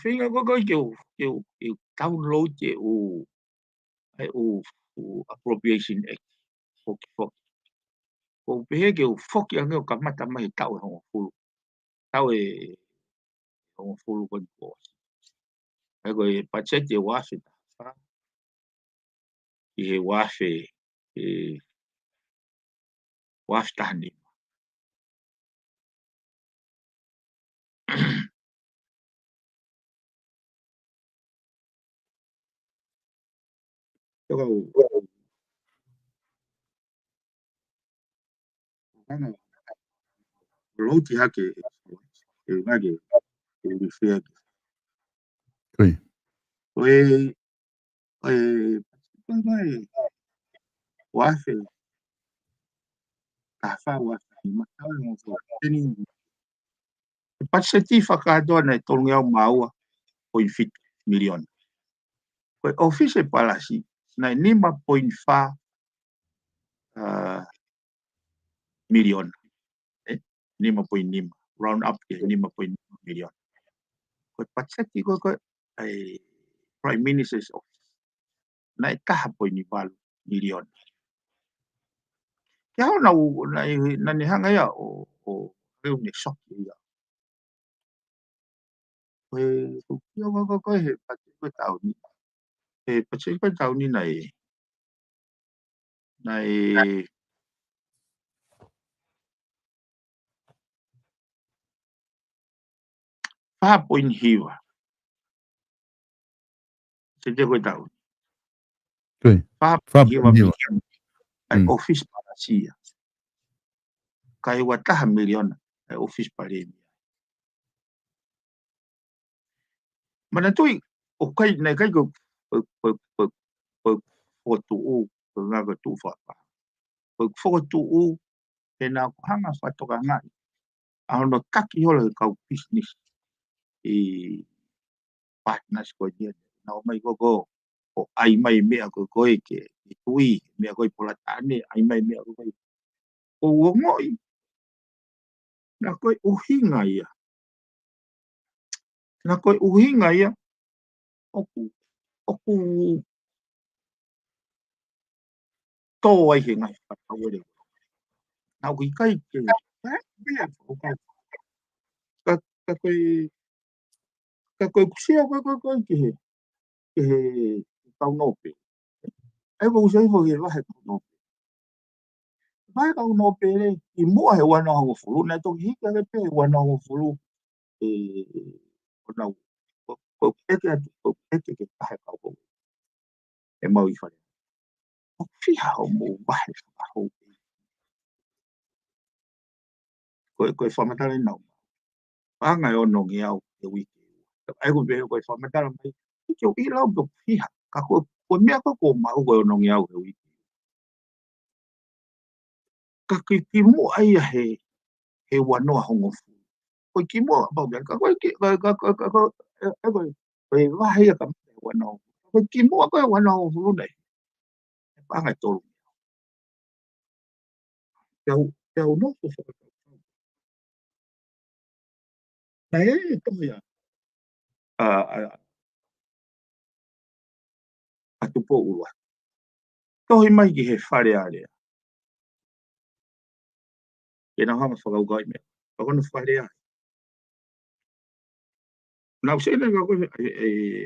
feinga ko ē, ko ē ke u, ke u, ke u download ʻeku, ʻeku, ʻeku Appropriation Act. Foki, foki. Ko u pehē ke u foki ange ʻo kamata mai he taʻu ʻe hongofulu. Taʻu ʻe hongofulu ko eni kuo ʻosi. ʻA ia ko e patiseti ʻe uaafe taha fā, ʻi he uaafe, ʻe, uaafe taha nima. Tokau. Hanga ʻo load hake e, e ngake, e rifea ke. Ko e, ko e, ko e, uaafe taha fā, uaafe taha nima, tau e ngofo, teni. Ko e patiseti fakakātoa naʻe tolungeau mā ua poini fitu miliona. Ko e ʻōfisi palasi naʻe nima poini fā, ā, miliona. Ē? Nima poini nima. Round up ki he nima poini nima miliona. Ko e patiseti ko ē, ko ē, ʻa e Prime Minister's Office, naʻe taha poini valu miliona. Ke hao naʻu, naʻe, naʻa ne hanga ia ʻo, ʻo, ʻo ne soki ia. Ko e, ko e, ko e, ko e, ko e, he patiseti ko ē taʻu ni. He patiseti ko ē taʻu ni naʻe, naʻe fā poini hiva. Patiseti ko ē taʻu ni. Ko e. Fā poini hiva. Fā poini hiva miliona. ʻA e ʻōfisi palasi ia. Ka ʻe ua taha miliona ʻa e ʻōfisi palēmia. Manatuʻi, ʻoku ʻikai, naʻe ʻikai ko e, ko e, ko e, ko e, ko e fokotuʻu, ko e ngaahi fokotuʻu fakapaha. Ko e fokotuʻu, he naʻa ku hanga fakatokangaʻi ʻa hono taki holo he kau pisinisi ʻi partners ko eni. Naʻa ō mai ko ē ko ē ʻo ʻai mai meʻa ko ē ko ē ke, ke tui, meʻa ko ē Polataʻane, ʻai mai meʻa ko ē ko ē. ʻOku ou ongoʻi naʻa ko e ʻuhinga ia. Naʻa ko e ʻuhinga ia ʻoku, ʻoku tō ai he ngaahi fakatauele. Naʻa ʻoku ʻikai ke, ka, ka ko e, ka ko e kusia ko ē, ko ē, ko ē ki he, ki he kau nōpele. ʻA ia ko e kusia foki ki he vahe kau nōpele. Vahe kau nōpele, kimuʻa he ua noa hongofulu, naʻe toki hiki hake pē he ua noa hongofulu, ē, ʻo nau, ko, ko ʻeku ʻeke atu, ko ʻeku ʻeke ki he vahe kau hou. ʻE mau ʻi Fale. ʻOku fiha hoʻomou vahe fakahouʻeiki? Ko e, ko e fakamatala ʻe nau. Paʻanga ʻe onongeau he uike. ʻA ia ko e pehē ko e fakamatala mai, ʻikai ke u ʻilo pe ʻoku fiha. Ka ko, ko e meʻa ko ē ʻoku ou maʻu ko e onongeau he uike. Ka ko e kimuʻa ia he, he ua noa hongofulu. Ko e kimuʻa pau meʻa, ka ko e ki, ka, ka, ka, ka, ka, ē, ē, ko e, ko e vahe ia ka mate ua noa. Ko e kimuʻa ko e ua noa hongofulu nei. ʻE paʻanga ʻe tolu. Te u, te u nofo fakatau. Naʻe ʻi ai e tohi ʻa, ʻa, ʻa, ʻa Tupou ʻUluaki. Tohi mai ki he Fale Alea. Ke nau hanga fakakaukauʻi meʻa. Ka ko hono Fale Alea. Naʻa ku sio ʻi he ngaahi ko e, ʻe,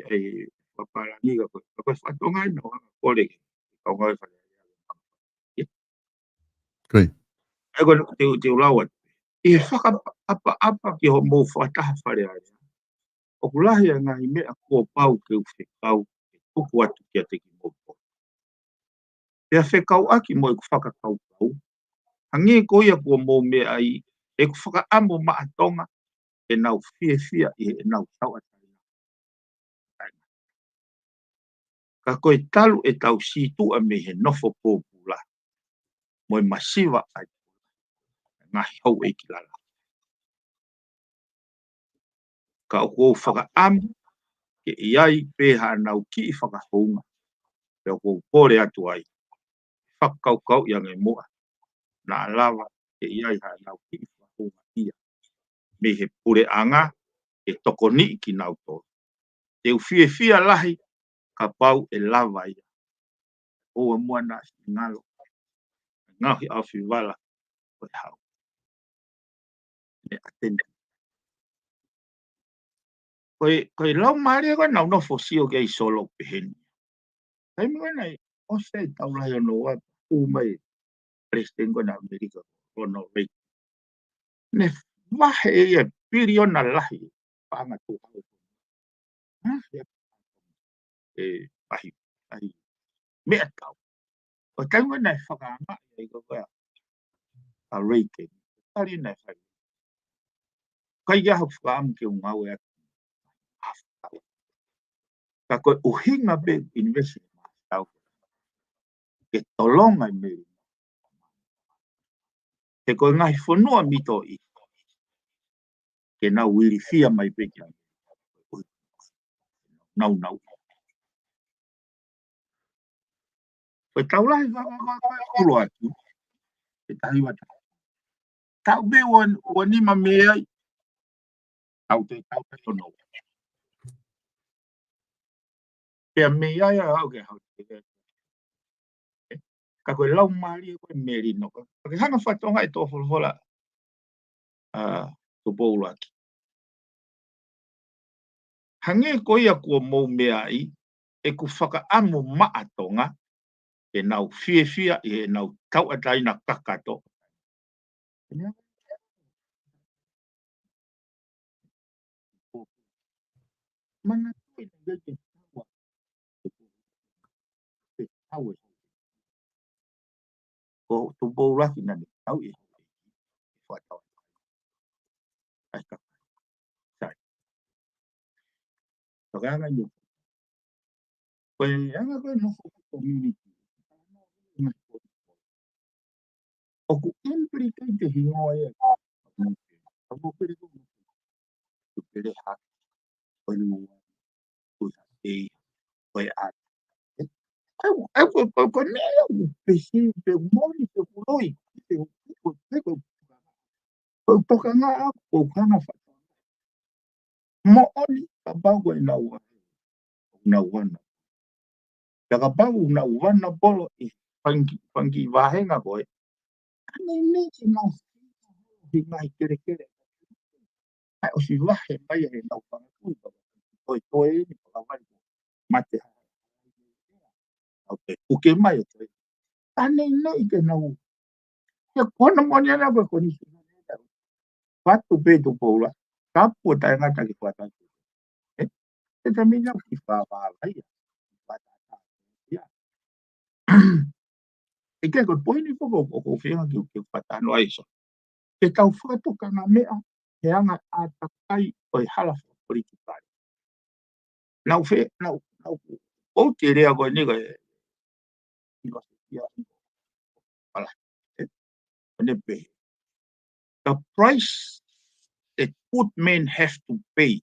ʻe, ʻe, papalani ka ko e, ka ko e fakatonga ʻi he ngaahi kole ki he kau ngāue Fale Alea. Ko e. ʻE ko e, te u, te u lau atu. ʻI he fakaʻapaʻapa ki hoʻomou fakataha Fale Alea, ʻoku lahi ʻa e ngaahi meʻa kuo pau ke u fekau, ke tuku atu kiate kimoutolu. Pea fekauʻaki mo ʻeku fakakaukau, hangē ko ia kuo mou meaʻi, ʻeku fakaʻamu maʻa Tonga, ke nau fiefia ʻi heʻenau tauʻatāina. Ka ko e talu ʻetau sītuʻa mei he nofo pōpula, mo e masiva ʻa e ngaahi houʻeiki lalahi. Ka ʻoku ou fakaʻamu ke ʻi ai pē haʻanau kiʻi fakahounga, pea ʻoku ou kole atu ai, fakakaukauʻi ange muʻa, naʻa lava ke ʻi ai haʻanau kiʻi fakahoungaʻia mei he puleʻanga ke tokoniʻi kinautolu. Te u fiefia lahi kapau ʻe lava ia. ʻOua muʻa naʻa siʻi ngalo. Ngaohi ʻaofi vala ko e hau. Ne ateni. Ko e, ko e laumālie ko ē naʻa nau nofo sio ki ai Solo pehē ni. Taimi ko ē naʻe ʻosi ai e Tau Lahi Hono Ua, ʻomai Palesiteni ko ē ʻa ʻAmelika, Ronald Reagan. Ne vahe ia e piliona lahi paʻanga tuʻu hau. Hā? E, e, pahi, pahi meʻatau. ʻO taimi naʻe fakaangaʻi ai ko ē ʻa Reagan. Tali naʻe fai. ʻIkai ke ʻi ai haʻaku fakaʻamu ke u ngāue atu. Ka ko e ʻuhinga pē ʻeku ʻinivesiti maʻa Tau ke tolonga e meli. He ko e ngaahi fonua mito i ke nau ilifia mai pē ki ai. Nau nau. Ko e Tau Lahi Hono Ua, ʻuluaki. Ke tahi vata. Tau pē ua, ua nima mei ai. Tau te, tau te tono. Pea mei ai a au ke hau te. Ka ko e laumālie ko e melino. Ka ke hanga fakatonga e tō folofola. ʻA, Tupou ʻUluaki. Hangē ko ia kuo mou meaʻi, ʻeku fakaʻamu maʻa Tonga, ke nau fiefia ʻi heʻenau tauʻatāina kakato. Manatuʻi naʻe ʻikai ke taua. Ke taua. Ko Tupou ʻUluaki naʻa ne tau ʻi he fakatau. ʻAi ka. Sai. Tokanga ni. Ko e anga ko ē nofo ko e community. ʻOku implicate e hingoa ia. Ka mo pele ko mo pele hake. Ko e lua. Ko e hake. Ko e ata. Au, au, ko, ko, ko e meʻa ia ʻoku pesi, pe moni, pe kuloi, pe, pe, pe, ko, ko, ko, ko, ko, ko, moʻoni, kapau ko e nau, nau ana. Pea kapau nau ana polo ʻi he fanga kiʻi, fanga kiʻi vāhenga ko ē. Ka ne ne ke nau he ngaahi kelekele. ʻAi ʻosi vahe mai he nau fanga kui. Ko e toe ni, paka vai. Mate. Au te, uke mai o toe. Ka ne ne ke nau Ke kona moni ana ko e konisi. Fatu pē Tupou ʻUluaki. Kapu tae ngata ki fatu. Ē? Te tamina ki fāvāvā ia. Fatu ia. ʻE ke ko e poini foki ʻoku ou feinga ke, ke fatu ai so. Ke tau fakatokanga meʻa, he anga ʻātakai ʻo e hala fakapolitikale. Nau fe, nau, nau, ʻoku te lea ko eni ko e, ʻi Australia, ʻala, ē? ʻO ne pehē. The price that good men have to pay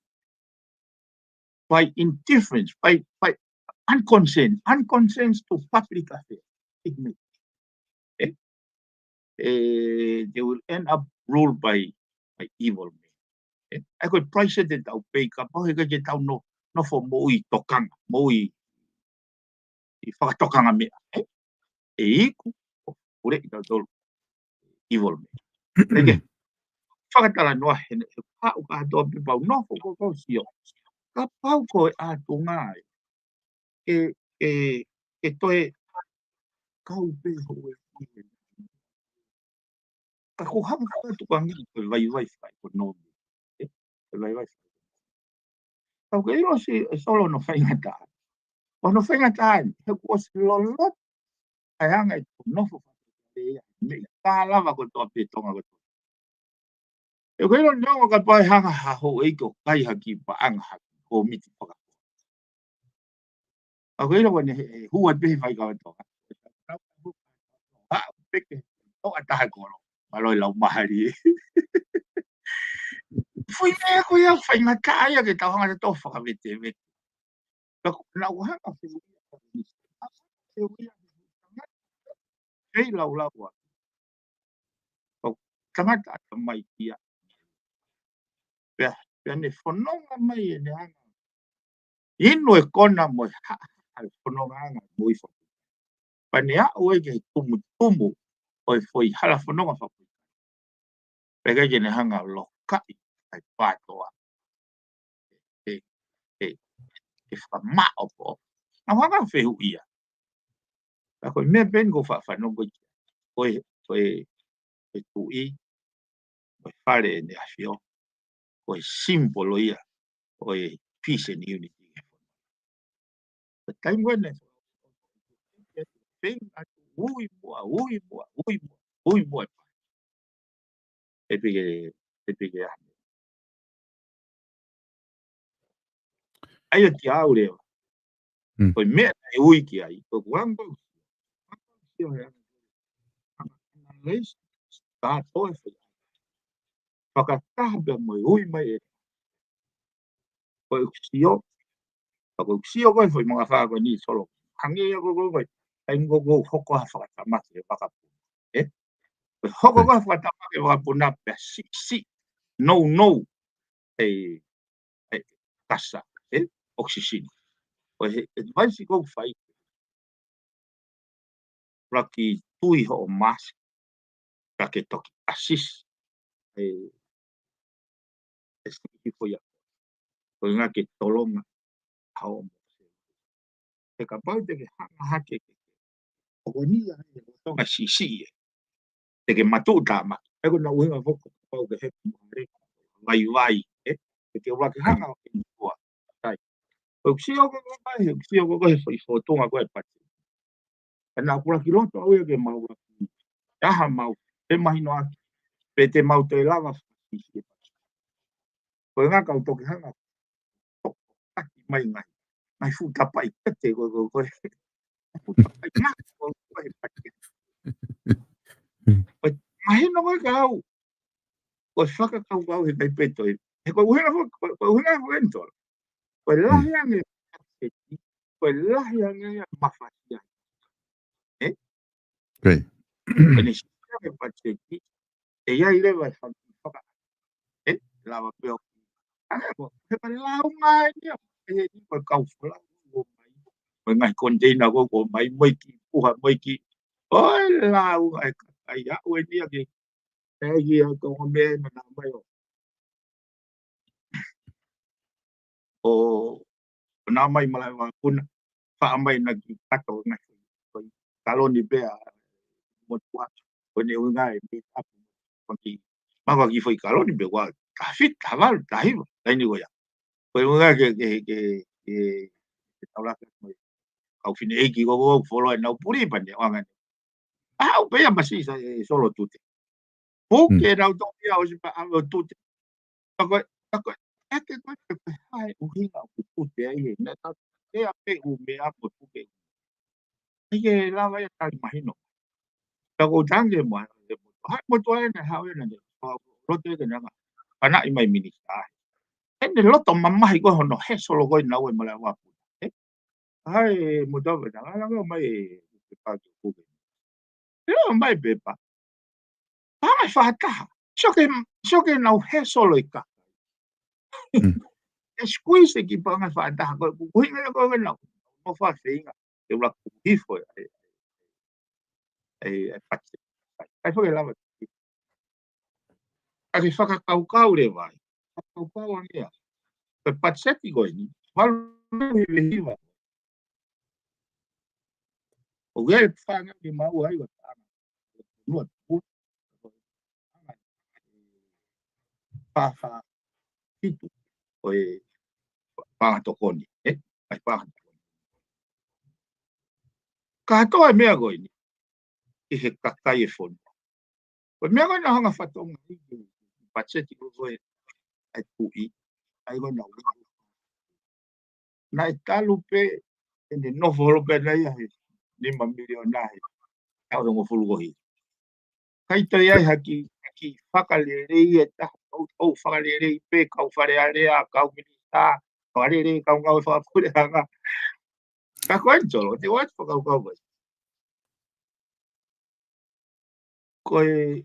by indifference, by, by unconcern, unconcern to public affairs. It may, ē? Eh, they will end up ruled by, by evil men. Eh, ʻa ia ko e price ē te tau pay kapau he ʻikai ke tau no, nofo moʻui tokanga, moʻui ʻi fakatokanga meʻa, eh? ʻE iku, ʻo pule ʻi tautolu evil men. Eke, fakatalanoa he, he pau ka toa pe pau nofo ko ko sio. Kapau ko e ʻātunga ē, ke, ke, ke toe kau pē hou e. Ka ko hanga ka tu ka ngi ko e vaivai fai ko no. E, ko e vaivai fai. Kau ke ʻilo si, e Solo no faingataʻa. Ko no faingataʻa, he kuo ʻosi lolo. ʻAi anga e ko nofo fai. Me ka lava ko toa pe Tonga ko toa. ʻE ko ʻilo neongo ka pae hanga ha houʻeiki ʻo kai haki paʻanga haki ko miti paka. ʻA ko ʻilo ko ne he, he hua pē he fai kau toa. Ha, peke, toa taha kolo. Malo e lau mahali. Fui meʻa ko ia, faingataʻa ia ke tau hanga te tau fakavetevete. Ka ko, na ua hanga feu ia. Feu ia. Fei lau lau ua. Ko, tangata ʻatamai ia. Pea, pea ne fononga mai ʻene anga. Inu e kona mo e haʻahaʻa e fononga anga mo i fo. Pea ne aʻu ai ki he tumutumu ʻo e foʻi hala fononga fakapoʻuli. Pea ʻikai ke ne hanga ʻo lokaʻi ai pātoa. E, e, e fakamaʻopoʻopo. Naʻa ku hanga ʻo fehuʻia. Ka ko e meʻa pē eni ʻoku ou faʻa fanongo ki ai. Ko e, ko e, ko e tuʻi, ko e fale ʻEne ʻAfio, ko e simbolo ia ʻo e peace and unity. Ko e taimi ko ē naʻe feinga atu ui muʻa, ui muʻa, ui muʻa, ui muʻa. E pike, e pike ʻa. ʻAi ʻo tia au leva. Mm. Ko e meʻa naʻe ui ki ai, ko e kuanga. Sio he anga. Analyze, kātoa e foʻi. Fakataha pea mo e ui mai e. Ko e sio, ka ko e sio ko e foʻi mangafā ko eni Solo. Hangē ia ko e, ko e, ʻai mo ko e hoko ha fakatamaki e vakapuna. Ē? Ko e hoko ko e fakatamaki e vakapuna pea siʻisiʻi. No, no. Hei, hei, kasa. Ē? ʻOkisisini. Ko e he, advice ʻoku ou fai. Laki tui hoʻo mask, ka ke toki assist. E, e siʻi hifo ia. Ko e ngaahi ke tolonga, hao mo. He kapau te ke hanga hake ke. ʻOku ʻi ai e tonga siʻisiʻi e. Te ke matuʻutāmaki. He ko e ʻuhinga foki, kapau ke he mo e vaivai, ē? Te ke ʻuluaki hanga ʻo ke nifua. Tai. Ko e sio ko e, ko e sio ko e, ko e foʻi fōtunga ko e pati. Ka naʻa ku ʻuluaki loto au ia ke mau ʻuluaki. Taha mau, he mahino ʻaki. Pe te mau toe lava fakafihi e pati. Ko e ngaahi kau toki hanga. Toki mai ngai. Ngai fuʻu tapaʻi pete ko e, ko e, ko e. Fuʻu tapaʻi ngai ko e, ko e pati. Ko e mahino ko e kau. Ko e fakakaukau he kai peto e. He ko e ʻuhinga fo, ko e, ko e ʻuhinga fo eni tolo. Ko e lahi ange, ko e lahi ange ia mafasia. Ē? Ko e ne sio ange patiseti, ʻe ʻi ai leva e fanga faka. Ē? Lava pē ʻo. Ange ko, he pale lau mai ia. Ē, ʻi ko e kau folau, ko mai. Ko e ngaahi konteina ko, ko mai, mo e kiʻi puha, mo e kiʻi. ʻOi lau, ai, ai, aʻu eni ia ke. ʻE, ia ko e meʻa ʻe na mai ʻo. ʻO, ʻo na mai Malaʻevakapuna, faʻa mai na ki kato na ki, ko e kaloni pea, motuʻa, ko ʻene ʻuhinga e meʻa ʻapu, ko e kiʻi, maka kiʻi foʻi kaloni pea ua, taha fitu, taha valu, taha hiva, laini ko ia. Ko e ʻuhinga ke, ke, ke, ke, ke taulaka mo e kau fineʻeiki ko, ko, folo e nau puli pea ne ʻoange. ʻAu pē ia masi sa e Solo tute. Puke nau toki ia ʻosi pea ʻave ʻo tute. Ka ko e, ka ko e, ʻeke ko e pe pe hai ʻuhinga ʻoku tute ai he. Na ta, ʻe a pe u me a mo puke. ʻIkai ke lava ia tali mahino. Ka ko tange mo, hai mo tuai na hau ena ne. Loto ʻeke na nga. Panaʻi mai minisitā. ʻEne loto mamahi ko hono he Solo ko e nau e Malaʻevakapuna. Ē? Hai mo tau pē na, la la mai e, e pā ki puke. Lo mai pepa. Pā mai fakataha. Sio ke, sio ke nau he Solo i ka. Mm. E squeeze e ki pā mai fakataha. Ko, ko hinga ko nau. Mo fa feinga. E ula ku hifo e, e, e, e pati. Ai fo ke lava. Ka ke fakakaukau leva ai. Fakakaukau ange ia. Ko e patiseti ko eni. Valu hiva hiva. ʻO ke fanga ke mau ai, ua tanga. Nua tu. Paha hitu. Ko e paha tokoni, ē? Ai paha tokoni. Kātoa e meʻa ko eni. ʻI he kakai e fonua. Ko e meʻa ko ē naʻa hanga fatongia ai ke patiseti ko ē ʻa e tuʻi, ʻa ia ko ē naʻa ui. Naʻe talu pē, ʻene nofo holo pē naʻe ʻi ai he nima miliona he taʻu hongofulu ko ē. ʻIkai toe ʻi ai ha kiʻi, ha kiʻi fakalelei e taha, ʻou, ʻou fakalelei pē, kau Fale Alea, kau minisitā, fakalelei, kau ngāue fakapuleʻanga. Ka ko e Solo, te watu fakakaukau mai. Ko e,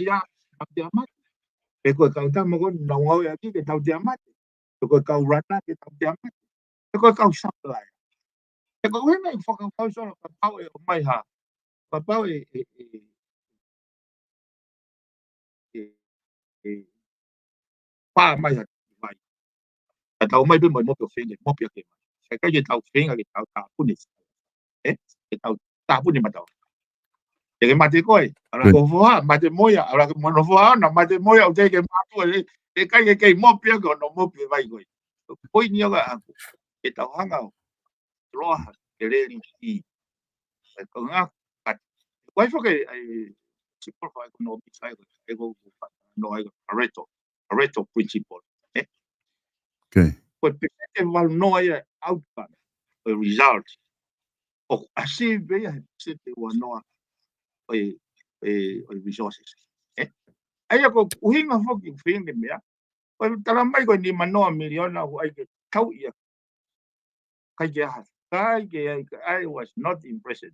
Indonesia, tautea mate. Pe ko e kau tama ko ē naʻa nau ngāueʻaki ke tautea mate. Pe ko e kau rana ke tautea mate. Pe ko e kau supply. He ko e ʻuhinga ia ʻeku fakakaukau Solo kapau ʻe ʻomai ha. Kapau ʻe, ʻe, ʻe, ʻe, ʻe pā mai ha vai. Ka tau ʻomai pē mo e mopi ʻo feinga, mopi ʻa ke mai. Sai kai ke tau feinga ke tau tāpuni. Ē? Ke tau tāpuni matau. Te ke mate koe, ʻalu ʻa Good. ko foha, mate mo ia, ʻalu ʻa ke mono foha, na mate mo ia, ʻo te ke mātuʻa, ē, ʻe kai ke kei mopi ʻa ke ono mopi ʻe vai koe. Ko e poini ia ʻaʻaku, ke tau hanga ʻo loa ha ke leli i. ʻE ko ngā, ka, ko e foki, ʻe, si polo fa ko no bi sai ko, ʻe ko, no ai ko, Pareto, Pareto principle, ē? Okay. Ko e peseti ʻe valu noa ia outcome, ko e result. ʻOku ʻasi pē ia he peseti ʻe ua noa, ʻo e, ʻo e, ʻo e resources. Ē? ʻA ia ko e ʻuhinga foki, ʻuhinga meʻa, ko e tala mai ko e nima noa miliona ʻoku ʻai ke tau ia. Kai ke aha, kai ke ai, I was not impressed.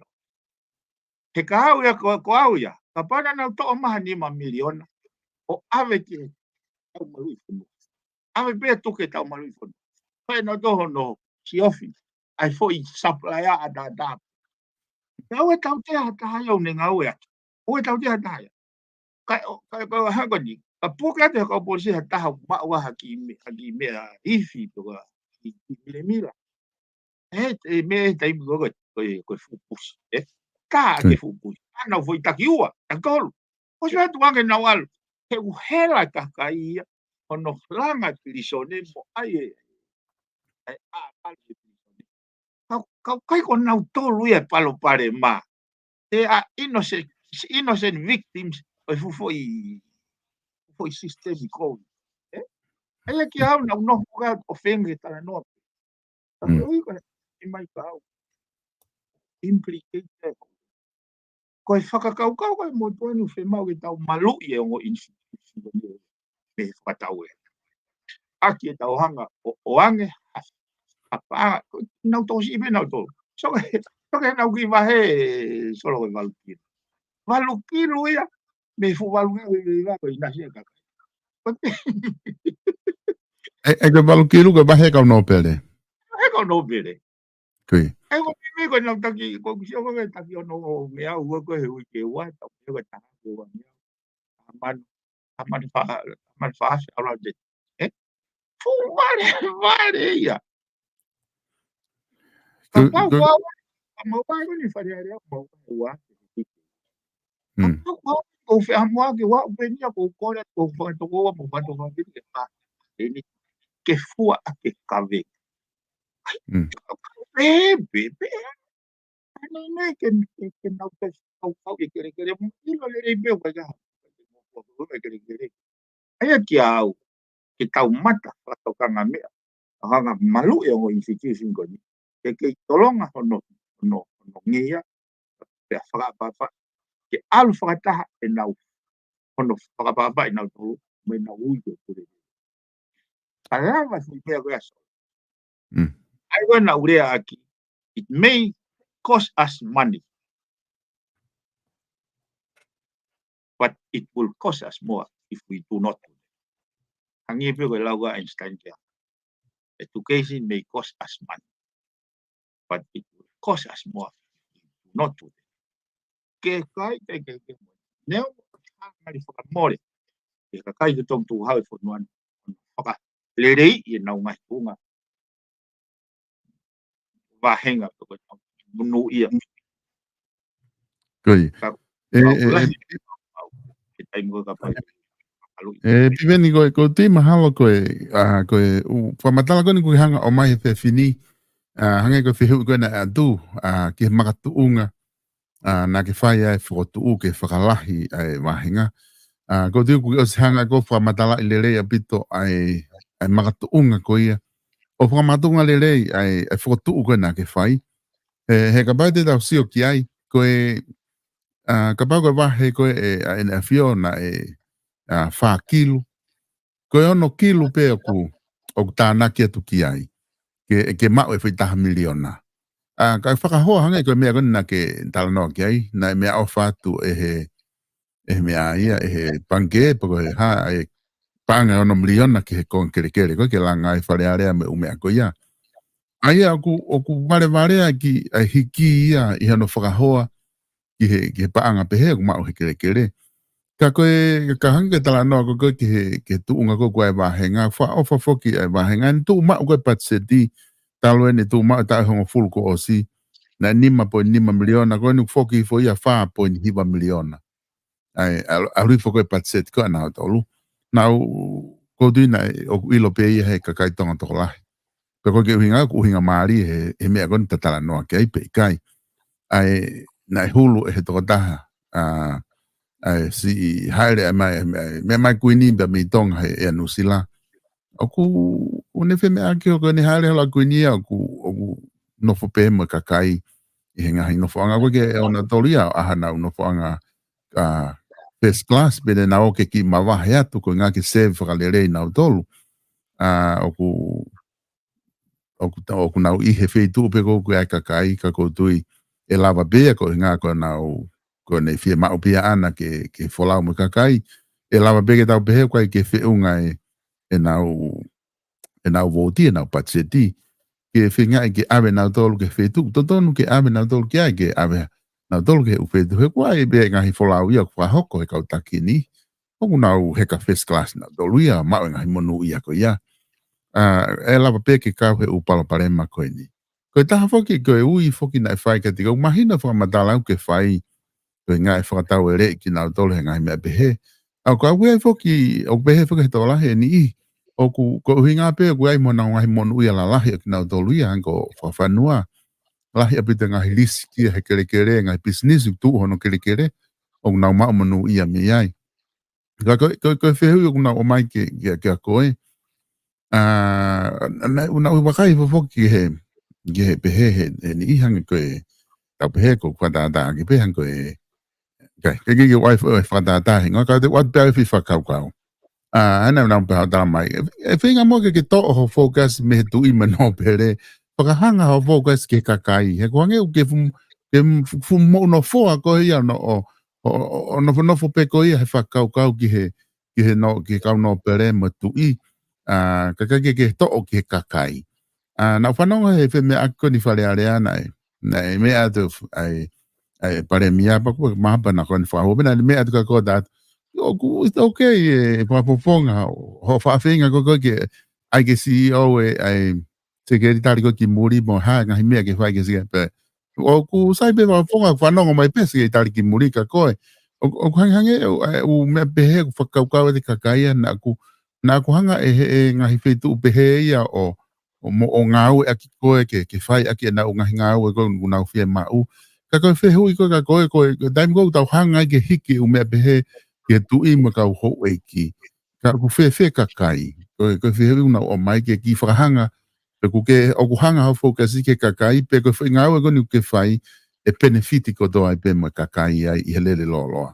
He ka au ia, ko, ko au ia, kapau naʻa nau toʻo mai ha nima miliona, ʻo ʻave ki he tau maluʻi fonua. ʻAve pē tuku ki he tau maluʻi fonua. Ko e no toho no, si ofi, ʻai foʻi supply ʻa tātā. Ka ʻoua ʻe tautea ha taha ia ʻo ne ngāue atu. ʻOua ʻe tautea ha taha ia. Ka, ka, ka hangē ko eni, ka puke atu he kau polisi ha taha maʻu ha kiʻi meʻa, ha kiʻi meʻa ifi pe ko e kiʻi milemila. He, he meʻa he taimi ko ē, ko e, ko e fuʻu pusi, ē? Ka ke Good. fuʻu pusi. ʻA nau foʻi taki ua, taki tolu. ʻOsi atu ange nau ʻalu. He ʻoku hela e kakai ia, hono langa pilīsone mo ʻai e, e, ʻa, ʻa, e pilīsone. Kau, kau kai ko nautolu ia e palopalema. They are innocent, innocent victims ʻo e fuʻu foʻi, foʻi system ko ē. Ē? ʻA ia kia au naʻa ku nofo ka ʻo feinga ke talanoa. Ka Mm. ko e ui ko e, ʻi mai ka au. Implicate e. Ko e fakakaukau ko e motuʻa ni ʻoku fiemaʻu ke tau maluʻi e ongo institution ko eni mei he fakatau ē. ʻAki e tau hanga ʻo, ʻo ange ha, ha paʻanga, ko e nau tō siʻi pē nau tō. So ke, so ke nau kiʻi vahe Solo ko e valu kilu. Valu kilu ia, Mei he fuʻu valu ngeau ʻi he iva ko e ʻinasi e kakai. Ko e pē. ʻE, ʻe ko e valu kilu ko e vahe kau nōpele. Vahe kau nōpele. Kui. ʻE ko e meimei ko e nau taki, ko e kisi o ko e taki ono ngeau, ua ko e he uike ua, tau ko e taha ko e ua ngeau. ʻA manu, ʻa manu fa, ʻa manu fa afe around it. ʻE? Fuʻu vale, vale ia. Kapau ko au, ka mau ai ko ni Fale Alea, mau ai ua. Hmm. Kapau ko au, ko fea mua ke ua, upenia ko kore, ko fakatoko ua, mo fakatoko ua, ke pa. Eni, ke fua ʻa ke kave. Hmm. Pe, pe, pe. Ane ne ke, ke, ke nau te kau kau ke kelekele, mo ʻilo lelei pē ʻo ka. Ke kelekele. ʻA ia kia au, ke tau mata fakatokanga meʻa, ʻa hanga malu e ongo institution ko ni, ke kei tolonga hono, hono, hono ngeia, pea fakaʻapaʻapa, ke ʻalu fakataha ʻenau, hono fakaʻapaʻapa ʻenau tolu, mo ʻenau ui ke pule. Ka lava si pea ko e aso. Mm. ʻA ia ko e naʻu lea ʻaki, it may cost us money, but it will cost us more if we do not do it. Hangē pē ko e lau ʻa Einstein kia. Education may cost us money, but it will cost us more if we do not do it. Ke kai, ke, ke, ke. Neu, ha, mali fakamole. Ke kakai ke tong tu hau e fonua ni. Fakalelei ʻenau ngaahi tuʻunga. Vahenga ko e monūʻia. Kui. Ka, ʻe, ka ʻe, ʻe, lahi e taimi ko e ka pai. ʻE, Piveni ko e, ko e tui mahalo ko e, ʻa, ko e, ʻū, fakamatala ko eni ko e hanga ʻo mai he fefini, ʻa, hangē ko e fehuʻi ko ena ʻa ʻatu, ʻa, ki he makatuʻunga, ʻa, naʻa ke fai ai e fokotuʻu ke fakalahi ai e vahenga. ʻA, ko e tui kuo ke ʻosi hanga ko e fakamatalaʻi lelei ʻaupito ai, ai makatuʻunga ko ia. ʻO fakamakatuʻunga lelei ai, ai fokotuʻu ko ena naʻa ke fai. He, he kapau te tau sio ki ai, ko e, ʻa, kapau ko e vahe ko e, ʻa, ʻEne ʻAfio naʻe, ʻa, fā kilu. Ko e ono kilu pē ʻoku, ʻoku tānaki atu ki ai. Ke, ke maʻu e foʻi taha miliona. ʻA, ka fakahoa hangē ko e meʻa ko ena naʻa ke talanoa ki ai, naʻe meʻaʻofa atu ʻe he, ʻe he meʻa ia, ʻe he pangikē, pe ko e hā, ʻa e paʻanga ʻe ono miliona ki he konga kelekele, ko e ke langa ai Fale Alea mo e ʻū meʻa ko ia. ʻA ia ʻoku, ʻoku valevalea ki, ʻa e hiki ia ʻi hono fakahoa, ki he, ki he paʻanga pehē ʻoku maʻu he kelekele. Ka ko e, ka hangē ko e talanoa ko e, ko e ki he, ki he tuʻunga ko e ko e vahenga, fakaʻofa foki ʻa e vahenga, ʻene tuʻu maʻu ko e patiseti, talu ʻene tuʻu maʻu taʻu ʻe hongofulu kuo ʻosi, naʻe nima poini nima miliona, ko eni foki foʻi ia fā poini hiva miliona. ʻA e, ʻalu, ʻalu hifo ko e patiseti ko ena ʻo tolu. Naʻu, ko e tui naʻe, ʻoku ʻilo pē ia he kakai Tonga tokolahi. Pe ko e ke ʻuhinga, ʻoku ʻuhinga mālie he, he meʻa ko eni ta talanoa ki ai pe ʻikai. ʻA e, naʻe hulu ʻe he tokotaha, ʻa, ʻa e siʻi haʻele ʻa e mai, ʻa e mai, meʻa mai Kuini pea mei Tonga he ʻEa Nuʻusila. ʻOku, ʻoku ne femeʻaʻaki ʻoku ne haʻele holo ʻa Kuini ia, ʻoku, ʻoku nofo pē mo e kakai ʻi he ngaahi nofoʻanga ko e ke ʻoua naʻa tolu ia, ʻa haʻanau nofoʻanga, ʻa, first class, pea ne nau ō ke kiʻi mavahe atu, ko e ngaahi ke save fakalelei nautolu. ʻA, ʻoku, ʻoku ta-, ʻoku nau ʻi he feituʻu pē ko e ʻoku ʻi ai e kakai, ka ko e tui ʻe lava pē ia ko e ʻuhinga ko ʻenau, ko ʻene fiemaʻu pē ia ʻana ke, ke folau mo e kakai, ʻe lava pē ke tau pehē ʻoku ʻikai ke feʻunga e, ʻenau, ʻenau vouti, ʻenau patiseti, ke feingaʻi ke ʻave nautolu ki he feituʻu totonu ke ʻave nautolu ki ai, ke ʻave nautolu ki he ʻū feituʻu he ʻoku ʻi ai pē ngaahi folau ia ʻoku fakahoko he kau taki ni, ʻoku nau heka first class nautolu ia, maʻu e ngaahi monūʻia ko ia. ʻA, ʻe lava pē ke kau he ʻū palopalema ko eni. Ko e taha foki, ko e ui foki naʻe fai kiate au, mahino fakamatala ʻoku ke fai, ko e ngaahi fakataueleʻi kinautolu he ngaahi meʻa pehē. ʻA, ʻoku ou ui foki, ʻoku pehē foki he tokolahi ʻe niʻihi. ʻOku, ko e ʻuhinga pē ʻoku ʻi ai mo honau ngaahi monūʻia lalahi ʻo kinautolu ia, hangē ko e fakafanua. Lahi ʻaupito e ngaahi lisi ia he kelekele, ngaahi pisinisi ʻoku tuʻu hono kelekele, ʻoku nau maʻu monūʻia mei ai. Ka ko, ko, ko e fehuʻi ʻoku nau ʻomai ke, ke, kia koe. ʻA, naʻa, naʻa, naʻa ku vakai foki ki he, ki he pehē he, he niʻihi hangē ko e, tau pehē ko e fakatātā ki pehē hangē ko e, kai, ke, ke, ke ʻai fa-, fakatātā he ngā kau te ʻoatu pē ʻa e foʻi fakakaukau. ʻA, ʻa ia naʻa ku pehē ʻo tala mai. ʻE, ʻe feinga muʻa ke, ke toʻo ho focus mei he tuʻi mo e nōpele. Fakahanga ho focus ki he kakai. He ko e hangē ʻoku ke fumu, ke fumu moʻunofoa koe ia ʻo, ʻo, ʻo, ʻo, ʻo nofonofo pē ko ia he fakakaukau ki he, ki he nō-, ki he kau nōpele mo e tuʻi, ʻa, kae ʻikai ke, ke toʻo ki he kakai. ʻA, naʻá ku fanongo he femeʻaʻaki ko eni Fale Alea naʻe, naʻe meʻa atu ʻa e, ʻa e palēmia pea kuo mahalo pē naʻá ku ʻi he fakahū pē naʻá ne meʻa atu kia koe ʻo tala atu, ʻoku, it's okay, ʻe fakafofonga, hoʻo faʻa feinga ko ē ke ʻai ke C E O ē, ʻa e sekelitali ko ē ki muli mo ha ngaahi meʻa ke fai ke sike pē. ʻOku sai pē fakafofonga, fanongo mai pē sekelitali ki muli kia koe. ʻOku, ʻoku hangehangē ʻeku, ʻeku meʻa pehē, ʻeku fakakaukau ʻa e kakai ia naʻá ku, naʻá ku hanga ʻe he, ʻe he ngaahi feituʻu pehē ia ʻo, ʻo mo-, ʻo ngāueʻaki koe ke, ke fai ʻaki ʻenau ngaahi ngāue ko ē ʻoku nau fiemaʻu. Ka ko e fehuʻi ko ē kia koe, ko e, ko e taimi ko ē ʻoku tau hanga ai ke hiki ʻū meʻa pehē ki he tuʻi mo e kau houʻeiki, ka ʻoku fēfē kakai? Ko e, ko e fehuʻi ʻoku nau ʻomai ke kiʻi fakahanga, pe ʻoku ke, ʻoku hanga hoʻo focus ki he kakai, pe ko e foʻi ngāue ko eni ʻoku ke fai ʻe penefiti kotoa ai pē mo e kakai ai ʻi he lele lōloa.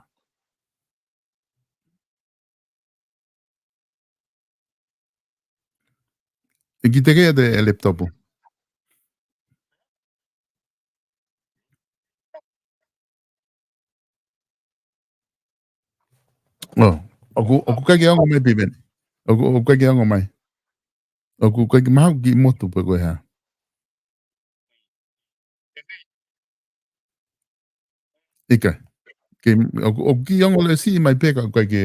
ʻIkai te ke ʻi ai e laptop. ʻO, ʻoku, ʻoku ʻikai ke ongo mai pē meni. ʻOku, ʻoku ʻikai ke ongo mai. ʻOku ʻikai ke maha ki motu pē ko e hā. ʻIkai. Ke, ʻoku, ʻoku kiʻi ongo lesi mai pē ka ʻoku ʻikai ke,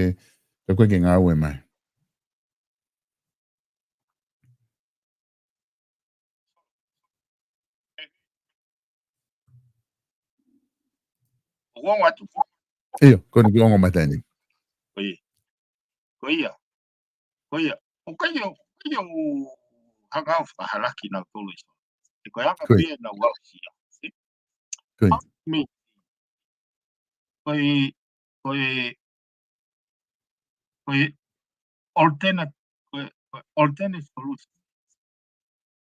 ka ʻoku ʻikai ke ngāue mai. ʻOku ongo atu. ʻIo, ko eni kuo ongo mai taimi ni. Ko ia. Ko ia. Ko ia. ʻOku ʻikai ke, ʻoku ʻikai ke u hanga ʻo fakahalaki nautolu ʻi Sola. He ko e anga Ko ia. pē ʻenau aʻusia. Ko ia. Mei, ko e, ko e, ko e alternate, ko e, ko e alternate solution.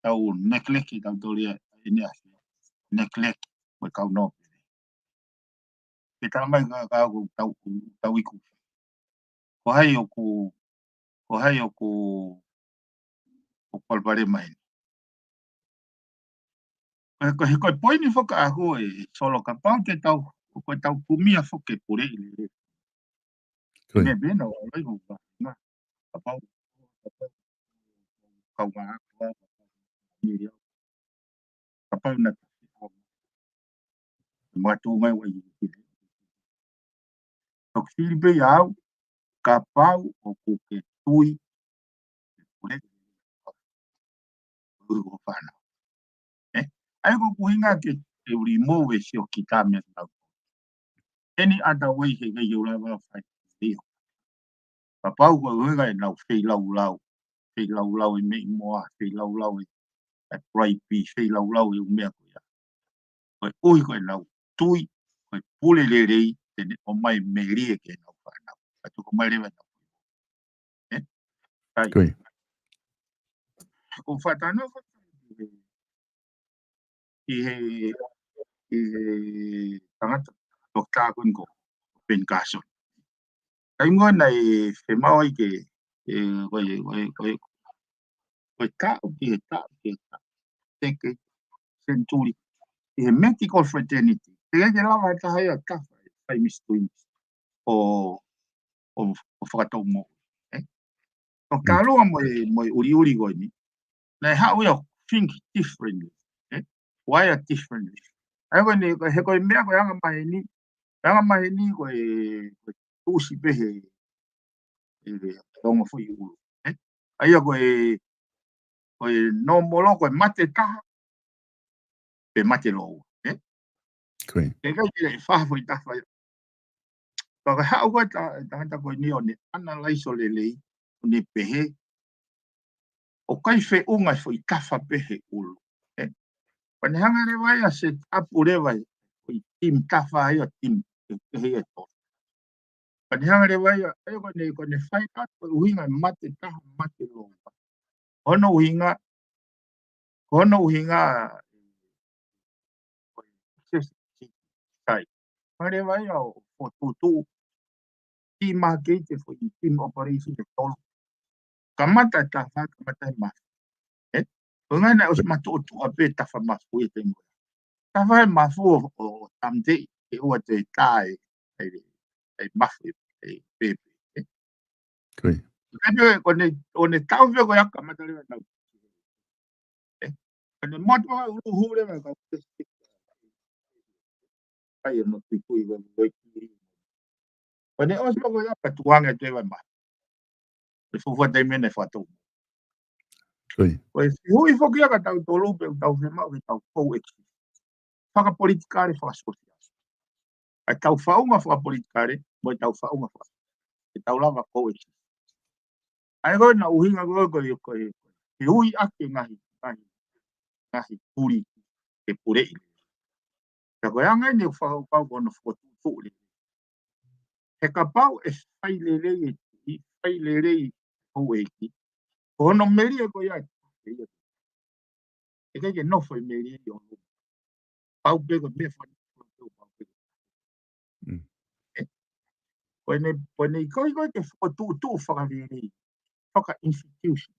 Tau neglect, tau tōlia, ʻene afi. Neglect, ko e kau nōpele. Ke tala mai ka, ka ko tau, tau iku. Ko hai ʻoku, ko hai ʻoku, ʻoku palopalema heni. Ko e, ko e, ko e poini foki ʻaʻaku ē Solo, kapau te tau, ko e tau kumia foki e pule ʻi le. Ko ia. Meʻa pē ena, ʻo lai ko ka, na, kapau, kapau, kau ngā, kau ngā, kapau na, matu mai wai. Toki fili pē ia au, kapau ʻoku ke tui, ke pule, ʻulu ko fana. Eh? ʻA ia ko e ʻuhinga ke, ke ʻuli mou e sio ki tā meʻa tau. Any other way he kei ʻulu lava fai. Kapau ko e ʻuhinga ʻenau feilaulau. Feilaulau e meʻi moa, feilaulau e, e praipi, feilaulau e ʻū meʻa ko ia. Ko e ʻuhi ko ʻenau tui, ko e pule lelei, te ne ʻomai melie ki heʻenau fānau. Ka tuku mai leva ʻenau. Eh? Kai. Ko ia. Ko fātana ko ʻi he, ʻi he tangata, toketā ko eni ko Ben Carson. Taimi ko ē naʻe fiemaʻu ai ke, e, ko e, ko e, ko e, ko e taʻu ki he taʻu ki he taʻu. Teke, century. ʻI he medical fraternity. Teʻeki ke lava ha taha ia ʻo tafa e Siamese twins ʻo, ʻo, ʻo fakatou moʻui. Eh? ʻO Mm. kālua mo e, mo e ʻuliʻuli ko eni. Naʻe haʻu ia ʻo think differently. Eh? Wire differently. ʻA ia ko eni, he ko e meʻa ko e anga maheni. Anga maheni ko e, ko e tuʻusi pē he, he ongo foʻi ʻulu. Eh? ʻA ia ko e, ko e nōmolo, ko e mate taha, pe mate lōua. Eh? Ko ia. Ke kai ke faha foʻi tafa ia. Ka ka haʻu ko e ta-, tangata ko eni ʻo ne analyze ʻo lelei, ʻo ne pehē, ʻoku ʻikai feʻunga e foʻi tafa pē he ʻulu. Eh? Pea ne hanga leva ia ʻo set up leva e foʻi team tafa ia, team, e, e, e, e, to. Pea ne hanga leva ia, e, ko ʻene, ko ʻene fai atu, ko e ʻuhinga e mate taha, mate lōua. Ko hono ʻuhinga, ko hono ʻuhinga, ko e success, sai. Hanga leva ia ʻo, ʻo tuʻutuʻu, team market, e foʻi team operation ʻe tolu. Kamata e tafa, kamata e mafu. Eh? Ko e ʻuhinga naʻe ʻosi matuʻotuʻa pē tafa mafu ia te mo. Tafa e mafu ʻo, ʻo, ʻo tamte, ke ʻoua te tā e, e ʻe mafu ʻe pepe. Ko ia. Ka pē ko ʻene, ʻo ne tau pē ko ia kamata leva nau. Ko ʻene motu ʻa ʻuluhule mai ka ai e motu kui ko e kui. Ko ʻene ʻosi ko ia ka tuanga te vai mai. ʻE fuafua taimi ʻene fatu. Ko ia. Ko e hui foki ia ka tau tolu pe tau fiemaʻu ke tau kou eki. Fakapolitikale, fakasōsiale. ʻA e tau faʻunga fakapolitikale, mo e tau faʻunga faka. Ke tau lava kou eki. ʻA e ko e na ʻuhinga ko e, ko e, ko e, ke ui ake ngaahi, ngaahi, ngaahi puli, ke puleʻi. Ka ko e anga ʻene fakakaukau ko hono fokotuʻutuʻu lelei. He kapau ʻe fai lelei e tuʻi, fai lelei houʻeiki. Ko hono melie ko ia, ʻe ʻikai ke nofo e melie ʻi ʻolunga. Pau pē ko e meʻa fani, pau pē. Mm. Ē? Ko ʻene, ko ʻene ʻikai ko e ke fokotuʻutuʻu fakalelei, faka-institution.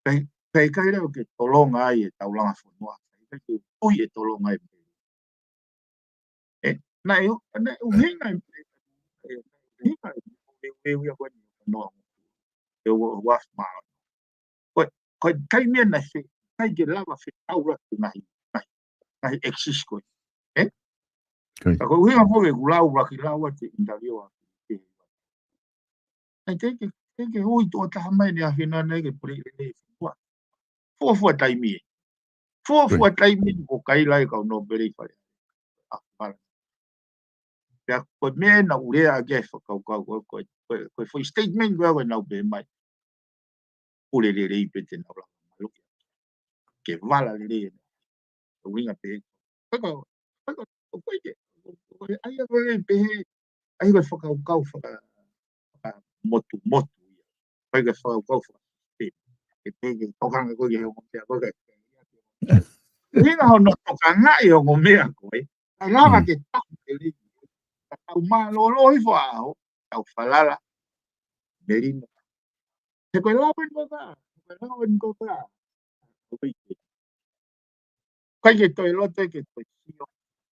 Pea, pea ʻikai leva ke tolonga ai e taulanga fonua. ʻIkai ke tui e tolonga ai. Ē, naʻe, naʻe ʻuhinga e, ē, ʻuhinga e, ʻe, ʻe, ʻe, ʻe, ʻe, ʻe, ʻe, ʻe, ua, ua, ma. Ko e, ko e taimi ia naʻe fe, ʻikai ke lava fetaulaki ngaahi, ngaahi, ngaahi axis ko ē. Ē? Ko ia. Ka ko e ʻuhinga foki ʻeku lau, ʻaki lau atu e interview ʻa e. ʻAi ke, ke, ke, ke hui tuʻo taha mai ne ʻafio na ne ke pule lelei fua. Fuafua taimi ē. Fuafua taimi ē ko e kaila e kau Nōpele ʻi fale. ʻA, fale. Pea ko e meʻa naʻa ku lea ʻaki e fakakaukau ko e, ko e, ko e, ko e foʻi statement ko ē ko ē naʻa ku pehē mai. Pule lelei pē te nau lava maluʻi. Ke vala lelei ē. Ko e ʻuhinga pē. Ko e, ko e, ko e, ko e, ko e, ko e, ʻai ko e pehē, ʻai ko e fakakaukau faka, fakamotumotu ia. ʻAi ko e fakakaukau faka, ē, ē, ē, ē, tokanga ko ē ki he ongo meʻa ko ē. ʻUhinga hono tokangaʻi e ongo meʻa ko ē. ʻAi lava ke taku ke lei. Ka tau mālōlō hifo ʻaho, tau falala. Melino. He ko e lau eni ko ka, ko e lau eni ko ka. ʻIkai ke toe loto ke toe sio,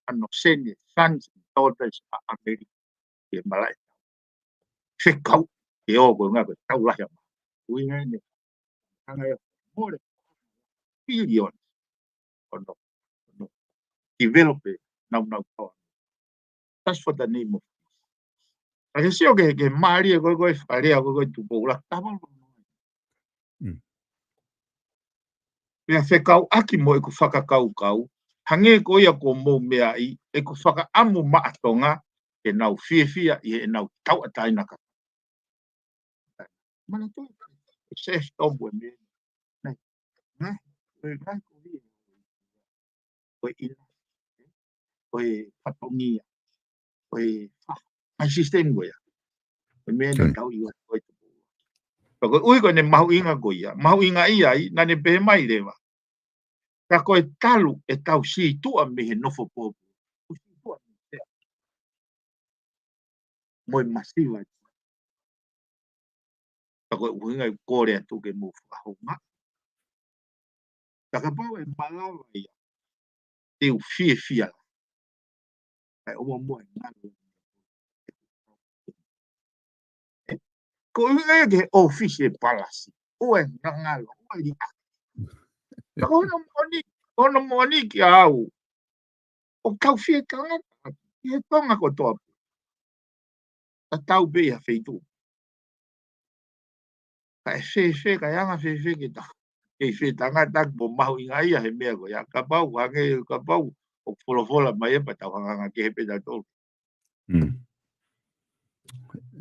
ano sene, sons and daughters ʻa ʻAmelika, ke malaʻe. Fekau, ke ō ko e ngaahi ko e tau lahi ʻa ma. ʻUhinga eni, hanga ia more, billions, ono, ono, develop e, nau, nau, tau. That's for the name of. Ka ke sio ke, ke mālie ko e, ko e fakalea ko e, ko e Tupou Ula, tama. Mm. Pea fekauʻaki mo ʻeku fakakaukau, hangē ko ia ko mou meaʻi, ʻeku fakaʻamu maʻa Tonga, ke nau fiefia ʻi heʻenau tauʻatāina ka. Mana tui, se stomu e me. Nai, nai, ko e nai ko ia. Ko e ʻila, ko e fatongia, ko e fa, ʻa e system ko ia. Ko e meʻa ni tau ʻi ua, ko e tupu. Ka ko e ʻuhi ko ʻene mahuʻinga ko ia, mahuʻinga ia ai, naʻa ne pehē mai leva. Ka ko e talu ʻetau sītuʻa mei he nofo pōpula. Ko e sītuʻa mei he mo e masiva. Ka ko e ʻuhinga ʻeku kole atu ke mou fakahounga. Ka kapau ʻe malava ia, te u fiefia. ʻAi ʻoua muʻa e ngalo. Ko e ʻuhinga ia ke ʻōfisi e palasi. ʻOua e ngalo, ʻoua e liʻaki. Ka ko hono moʻoni, ko hono moʻoni kia au. ʻO kau fie tangata, ʻi he Tonga kotoa pē. Ka tau pē ʻi ha feituʻu. Ka e fēfē, ka e anga fēfē ke tau. Ke fie tangata, mo mahuʻinga ia he meʻa ko ia. Kapau, hangē, kapau, ʻoku folofola mai e pa tau hanganga ke he pē tau tolu. Mm.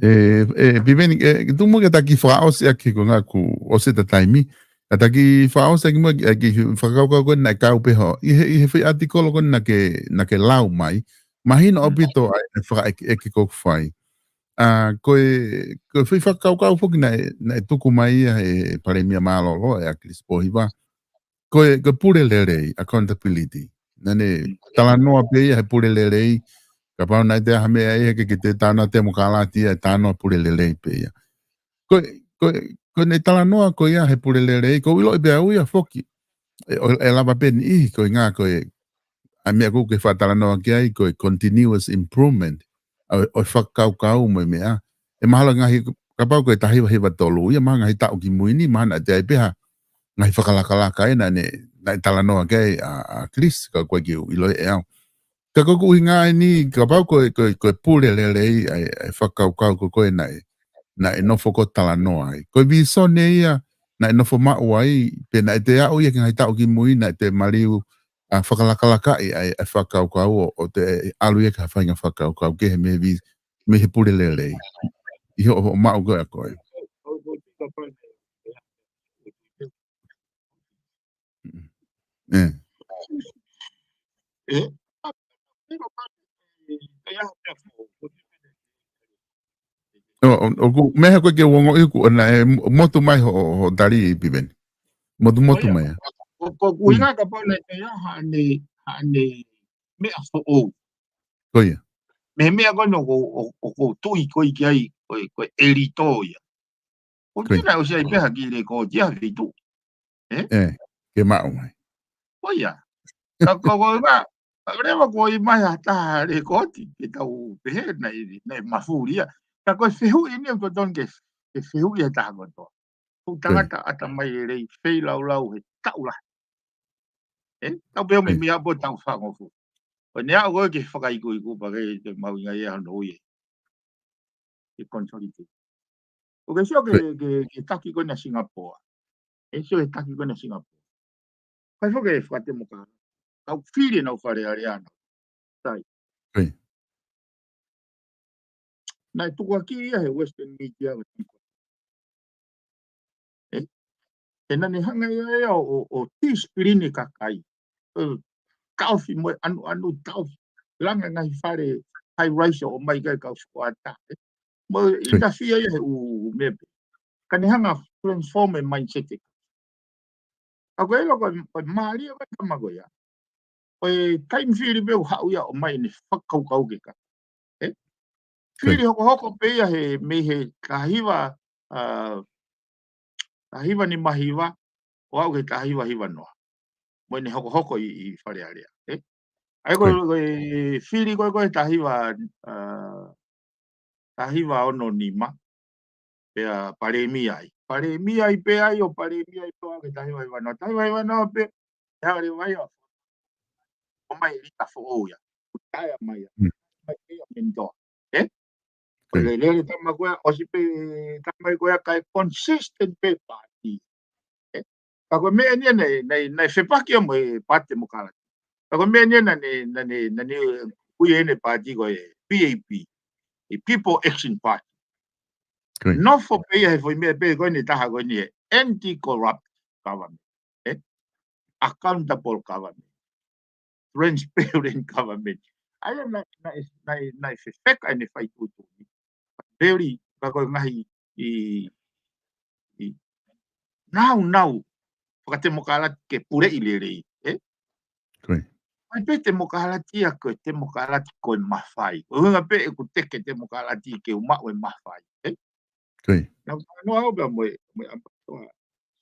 E, e, Piveni, e, tumu ke taki fakaʻosi ʻaki ko ngā ku ʻosi ta taimi. Ka taki fakaʻosi ʻaki mo, e, ki fakakaukau ko ena e kau pē ho. ʻI he, ʻi he fai article ko ena ke, na ke lau mai. Mahino ʻaupito ai, e fakaʻekeʻeke ko ʻeku fai. ʻA, ko e, ko e fai fakakaukau foki naʻe, naʻe tuku mai ia he Palēmia Mālōlō, e ʻAkilisi Pōhiva. Ko e, ko e pule lelei, accountability. Naʻa ne talanoa pē ia he pule lelei, kapau naʻe ʻi ai ha meʻa ia ke, ke te talanoa temokalati ia, e talanoa pule lelei pē ia. Ko e, ko e, ko ʻene talanoa ko ia he pule lelei, ko e ʻilo pē au ia foki. E, ʻo, e lava pē ni ʻi, ko e ngā, ko e, ʻa e meʻa ʻoku ke fakatalanoa ki ai ko e continuous improvement ʻo, ʻo e fakakaukau mo e meʻa. ʻE mahalo ngaahi, kapau ko e taha hiva hiva tolu ia, mahalo ngaahi taʻu ki mui ni, mahalo naʻe ʻi ai pē ha ngaahi fakalakalaka ʻe naʻa ne, naʻe talanoa ki ai ʻa, ʻa Chris, ka ʻoku ʻikai ke u ʻilo ʻe au. Ka ko ʻeku ʻuhinga ʻeni, kapau ko e, ko e, ko e pule lelei ʻa e, ʻa e fakakaukau ko ē naʻe, naʻe nofo ʻo talanoa ai. Ko e visone ia naʻe nofo maʻu ai, pe naʻe toe aʻu ia ki he ngaahi taʻu ki mui, naʻe toe maliu ʻa e fakalakalakaʻi ʻa e, ʻa e fakakaukau ʻo, ʻo toe ʻalu ia ki ha faʻahinga fakakaukau kehe mei he vi-, mei he pule lelei. ʻI hoʻo, hoʻo maʻu ko ē ʻa koe. Mm. ʻE. ʻE? ʻO, ʻo, ʻoku meʻa ko ē ke u ongoʻi ʻoku ʻoua naʻe mo-, motu mai hoʻo, hoʻo tali, Piveni. Motu, motu mai, ʻa. Ko, ko, ko e ʻuhinga kapau naʻe ʻi ai haʻane, haʻane meʻa foʻou. Ko ia. Mei he meʻa ko ē ʻoku, ʻo, ʻoku ou tui ko ē ki ai, ko e, ko e ʻelito ia. ʻOku ʻikai ke ʻosi ʻi ai pē ha kiʻi lekooti ia ʻi he feituʻu. ʻE? ʻE, ke maʻu mai. Ko ia. Ka ko, ko e ʻuhinga, ka leva kuo ʻi ai mai ha taha lekooti, ke tau pehē naʻe, naʻe mafuli ia. Ka ko e fehuʻi ʻeni ʻoku totonu ke, ke fehuʻi ʻe he taha kotoa. Ko e tangata ʻatamai lelei, feilaulau he taʻu lahi. ʻE? Tau pehē ʻo meimei ʻapo tau fangofua. Ko ʻene aʻu ko ē ki he fakaikuiku pea ʻikai ke mahuʻinga ia hono ui ʻe he consolidate. ʻOku ke sio ki he, ki he, ki he taki ko ena ʻa Singapore. ʻE sio ki he taki ko ena ʻa Singapore. Kai foki e fakatemokālati. Kau fili ʻenau Fale Alea na. Sai. Naʻe tukuakiʻi ia he Western media. ʻE? ʻE naʻa ne hanga ia ʻo, ʻo, ʻo discipline e kakai. ʻO taʻofi mo e ʻanuʻanu taʻofi. Langa ngaahi fale high rise ʻo ʻomai ki ai e kau sikuata. ʻE? Mo e interfere ia he ʻū meʻa pē. Ka ne hanga transform e mindset ē. ʻA ko e ʻilo ko e, ko e mālie ko e tama ko ia. Ko e taimi fili pē ʻoku haʻu ia ʻo ʻomai ʻene fakakaukau ki he kakai. ʻE? Fili hokohoko pē ia he, mei he taha hiva, ʻa, taha hiva nima hiva, ʻo aʻu ki he taha hiva hiva noa. Mo ʻene hokohoko ʻi, ʻi Fale Alea. ʻE? ʻA ia ko e, ko e fili ko e, ko e taha hiva, ʻa, taha hiva ono nima, pea palēmia ai. Palēmia ai pē ai ʻo palēmia ai pē ʻo aʻu ki he taha hiva hiva noa. Taha hiva hiva noa pē, ʻe hanga leva ia ʻo ʻomai e lita foʻou ia. ʻO taʻe mai ia. Mai pē ia mentor. ʻE? Ko e lele tama ko ia, ʻosi pē tama ko ia kae consistent pē paati. ʻE? Ka ko e meʻa ʻeni naʻe, naʻe, naʻe fepaki ia mo e Paati Temokālati. Ka ko e meʻa ʻeni naʻa ne, naʻa ne, naʻa ne ui ʻene paati ko e P A P, e People Action Party. Nofo pē ia he foʻi meʻa pē ko eni taha ko eni e anti-corrupt government. ʻE? Accountable government. Transparent government. ʻA ia naʻe, naʻe, naʻe, naʻe fefeka ʻene fai tuʻutuʻuni. Very, ka ko e ngaahi ʻi, ʻi, nāunau fakatemokālati ke puleʻi lelei, ʻe? Mai pē temokālati ia ko e temokālati ko e mafai. Ko e ʻuhinga pē ʻeku teke temokālati ke u maʻu e mafai, ʻe? Naʻa ku talanoa au pea mo e, mo e ʻAmipatoa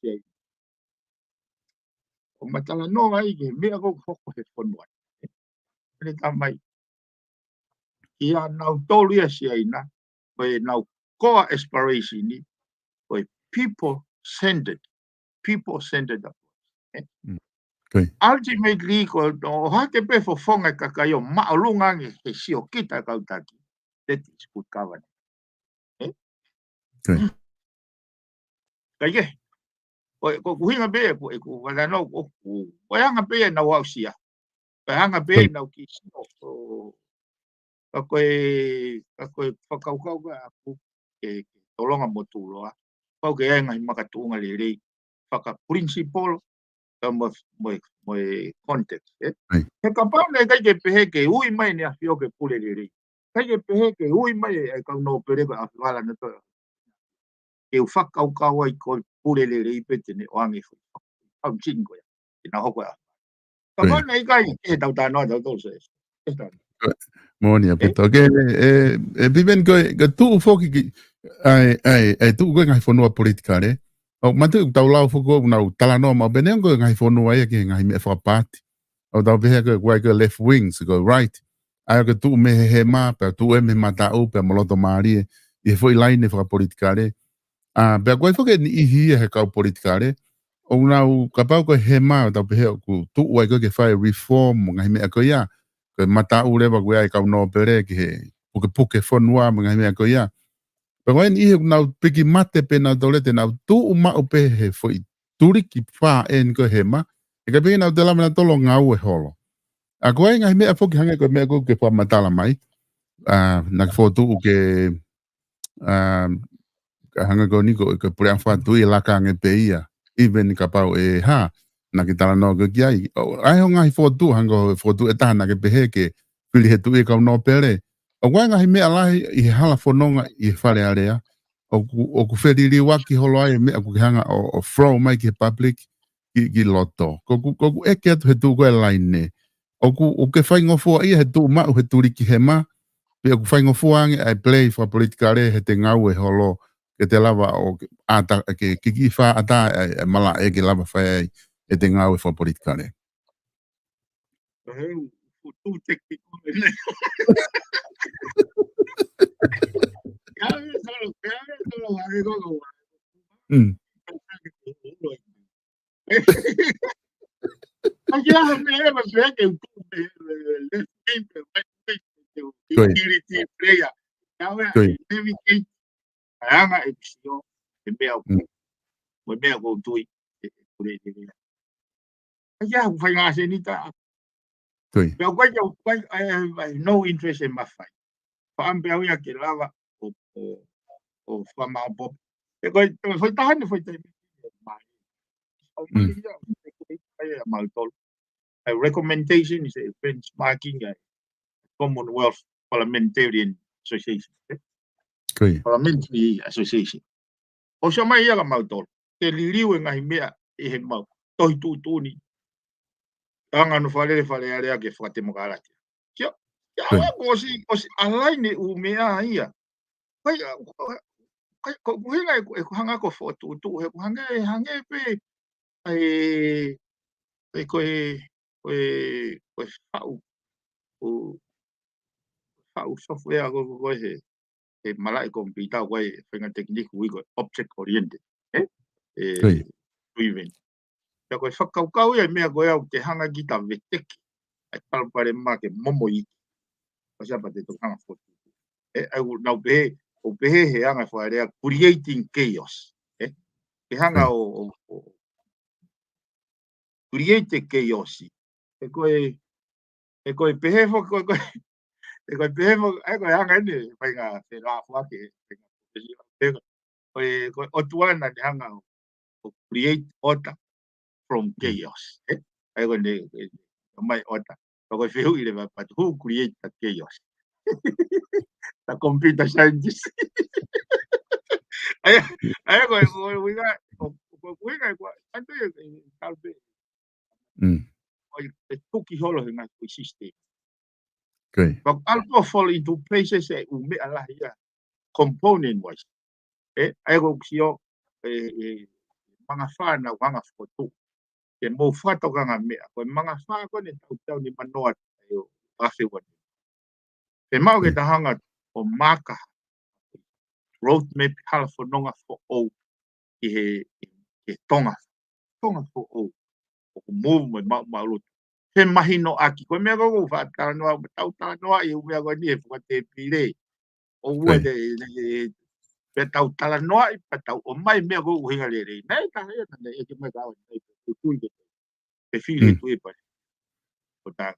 Siaina. ʻO ma talanoa ai ki he meʻa ko ē ʻoku hoko he fonua. ʻE? Pea ne talamai. Kia nautolu ia Siaina, ko ʻenau core aspiration ni, ko e people centered, people centered approach. ʻE? Ultimately, ko ʻo hake pē fofonga e kakai ʻo māʻolunga ange he siokita e kau taki. That is good governance. ʻE? Kae kehe. Ko, ko ʻeku ʻuhinga pē, ko, ko ʻeku ʻuhinga ʻoku, ko e anga pē ʻenau aʻusia. Ko e anga pē ʻenau kiʻi sio. Ka ko e, ka ko e fakakaukau ko ē ʻaku ke, ke tolonga mo tuʻuloa. Pau ke ʻi ai e ngaahi makatuʻunga lelei. Faka-principle, ka mo, mo, mo e context, ʻe? He kapau naʻe ʻikai ke pehē ke ui mai ʻEne ʻAfio ke pule lelei. ʻIkai ke pehē ke ui mai e kau nōpele ko e ʻAfivala na to. Ke u fakakaukau ai ko e pule lelei pē te ne ʻoange foʻi function ko ia. Ke na hoko ia. Kapau naʻe ʻikai, ʻe tau talanoa tautolu se. Moʻoni ʻaupito. Ke, ʻe, ʻe Piveni ko e, ko e tuʻu foki ki, ʻa e, ʻa e, ʻa e tuʻu ko ē ngaahi fonua politikale. ʻOku mātuʻaki tau lau foki ʻoku nau talanoa maʻu pē ʻeni ko e ngaahi fonua ia ki he ngaahi meʻa fakapaati. ʻOku tau pehē ko e, ko e left wing, ko e right. ʻA ia ʻoku tuʻu mei he hema, pea tuʻu ē mei he mataʻu, pea mo loto mālie, ʻi he foʻi laine fakapolitikale. ʻA, pea ko e foki eni ʻi he kau politikale, ʻoku nau kapau ko e hema, ʻoku tau pehē ʻoku tuʻu ai ko ē ke fai reform, mo e ngaahi meʻa ko ia, ko e mataʻu leva ko ia ʻa e kau nōpele ki he pukepuke fonua, mo e ngaahi meʻa ko ia. Pea ko eni ʻi he ʻoku nau piki mate pē nautolu te nau tuʻu maʻu pē he foʻi tuliki fā eni ko e hema, ʻikai pē ke nau toe lava nautolu ʻo ngāue holo. ʻA ko e ngaahi meʻa foki hangē ko e meʻa ko ē ke fakamatala mai, ʻa, naʻa ke fokotuʻu ke, ʻa, ka hangē ko eni ko, ko e puleʻanga fakatuʻi ʻe laka ange pē ia, even kapau ʻe hā, naʻa ke talanoa ko ē ki ai. ʻO, ʻa e ho ngaahi fokotuʻu, hangē ko e fokotuʻu ʻe taha naʻa ke pehē ke fili he tuʻi e kau nōpele. ʻOku ʻi ai e ngaahi meʻa lahi ʻi he hala fononga ʻi he Fale Alea, ʻoku, ʻoku feliliuaki holo ai e meʻa ʻoku ke hanga ʻo, ʻo throw mai ki he public, ki, ki loto. ʻOku, ʻoku ʻeke atu he tuʻu ko ē laine. ʻOku, ʻoku ke faingofua ia he tuʻu maʻu he tuliki hema, pe ʻoku faingofua ange ʻa e play fakapolitikale he te ngāue holo, ke te lava ʻo ke, ʻata, ke, ke, ke fā ʻata ʻa e, ʻa e malaʻe ke lava fai ai e te ngāue fakapolitikale. He ʻoku fuʻu technical ʻeni. Ka e solo, ka e solo, a e koko. Mm. Ka ke aha me eva se ke utu me left wing, right wing, Ko ia. Utility player. Ka ʻoku Ko ia. Navigate. Ka anga e sio, e meʻa ʻoku, Mm. mo e meʻa ʻoku tui, e, e, kule, e, e. Ka ia, ʻoku fai ngā senita. Ko ia. Pea ʻoku ʻikai, ʻoku ʻikai, I have, I have no interest in mafai. Faʻam pea uia ke lava, ʻo, ʻo, ʻo fakamāopoopo. E ko e, ko e foʻi taha ni, foʻi taimi. Mai. ʻO mai Mm. ia, e ko e, e, e, mautolu. A recommendation is a benchmarking, a Commonwealth Parliamentarian Association, eh? Ko ia. Parliamentary Association. ʻO sio mai ia ka mautolu. Ke liliu e ngaahi meʻa ʻi he mau. Tohi tuʻutuʻuni. Anga no falele Fale Alea ke fakatemokalati. Sio. Ia Ko ia. ʻOku ʻosi, ʻosi alaine ʻū meʻa ia. Ko ia, ko, ko, ko, ko hinga e, e ko hanga ko fotu, tu, he ko hanga, hanga pē, ai, e ko e, ko e, ko e faʻu, ko, faʻu software ko, ko, ko e he, he malaʻe computer ko e faʻahinga technique ui ko e object oriented, eh? E, Ko ia. Driven. Pea ko e fakakaukau ia e meʻa ko e au ke hanga ki ta veteki. Ai palopalema ke momo iki. Ko sia pa te toki hanga fotu. E, au nau pehē, ʻo pehē he anga Fale Alea creating chaos. E, ke hanga Ko ia. ʻo, ʻo, ʻo create chaos. E ko e, e ko e pehē fo, ko e, ko e, e ko e pehē fo, e ko e hanga eni, faʻahinga felāfuake, faʻahinga, ko e, ko e ʻOtua naʻa ne hanga ʻo, ʻo create order from Mm. chaos, eh? ʻA ia ko eni, e, mai order. Ka ko e fehuʻi leva, but who create the chaos? The computer scientist. ʻA ia, ʻa ia ko e, ko e uinga, ko, ko e uinga, ko e, ʻantu ia, e, kalpe. Mm. Ko e, e tuki holo he ngaahi ko e system. Ko ia. But alpo fall into places e ʻū meʻa lahi ia, component wise. E, ʻa ia ko e sio, e, e, mangafā naʻa ku hanga fotu. Ke mou fakatokanga meʻa, ko e mangafā ko eni tau tau ni manoa, e, o, afe ua ni. Pe mau ke Mm. ta hanga ʻo maka roadmap hala fononga foʻou ki he, ki he Tonga. Tonga foʻou. ʻOku move mo e mau, mau lotu. He mahino ʻaki. Ko e meʻa ko ʻoku faʻa talanoa, tau talanoa ʻi he ʻū meʻa ko eni he fakatēpile. ʻO ua Ko ia. te, e, e, pea tau talanoa ʻi, pea tau ʻomai meʻa ko ʻoku hinga lelei. Naʻe taha ia, naʻe ʻeke mai ka au, naʻe ʻeke tui ke, ke fili Mm. tui pa. Ko ta,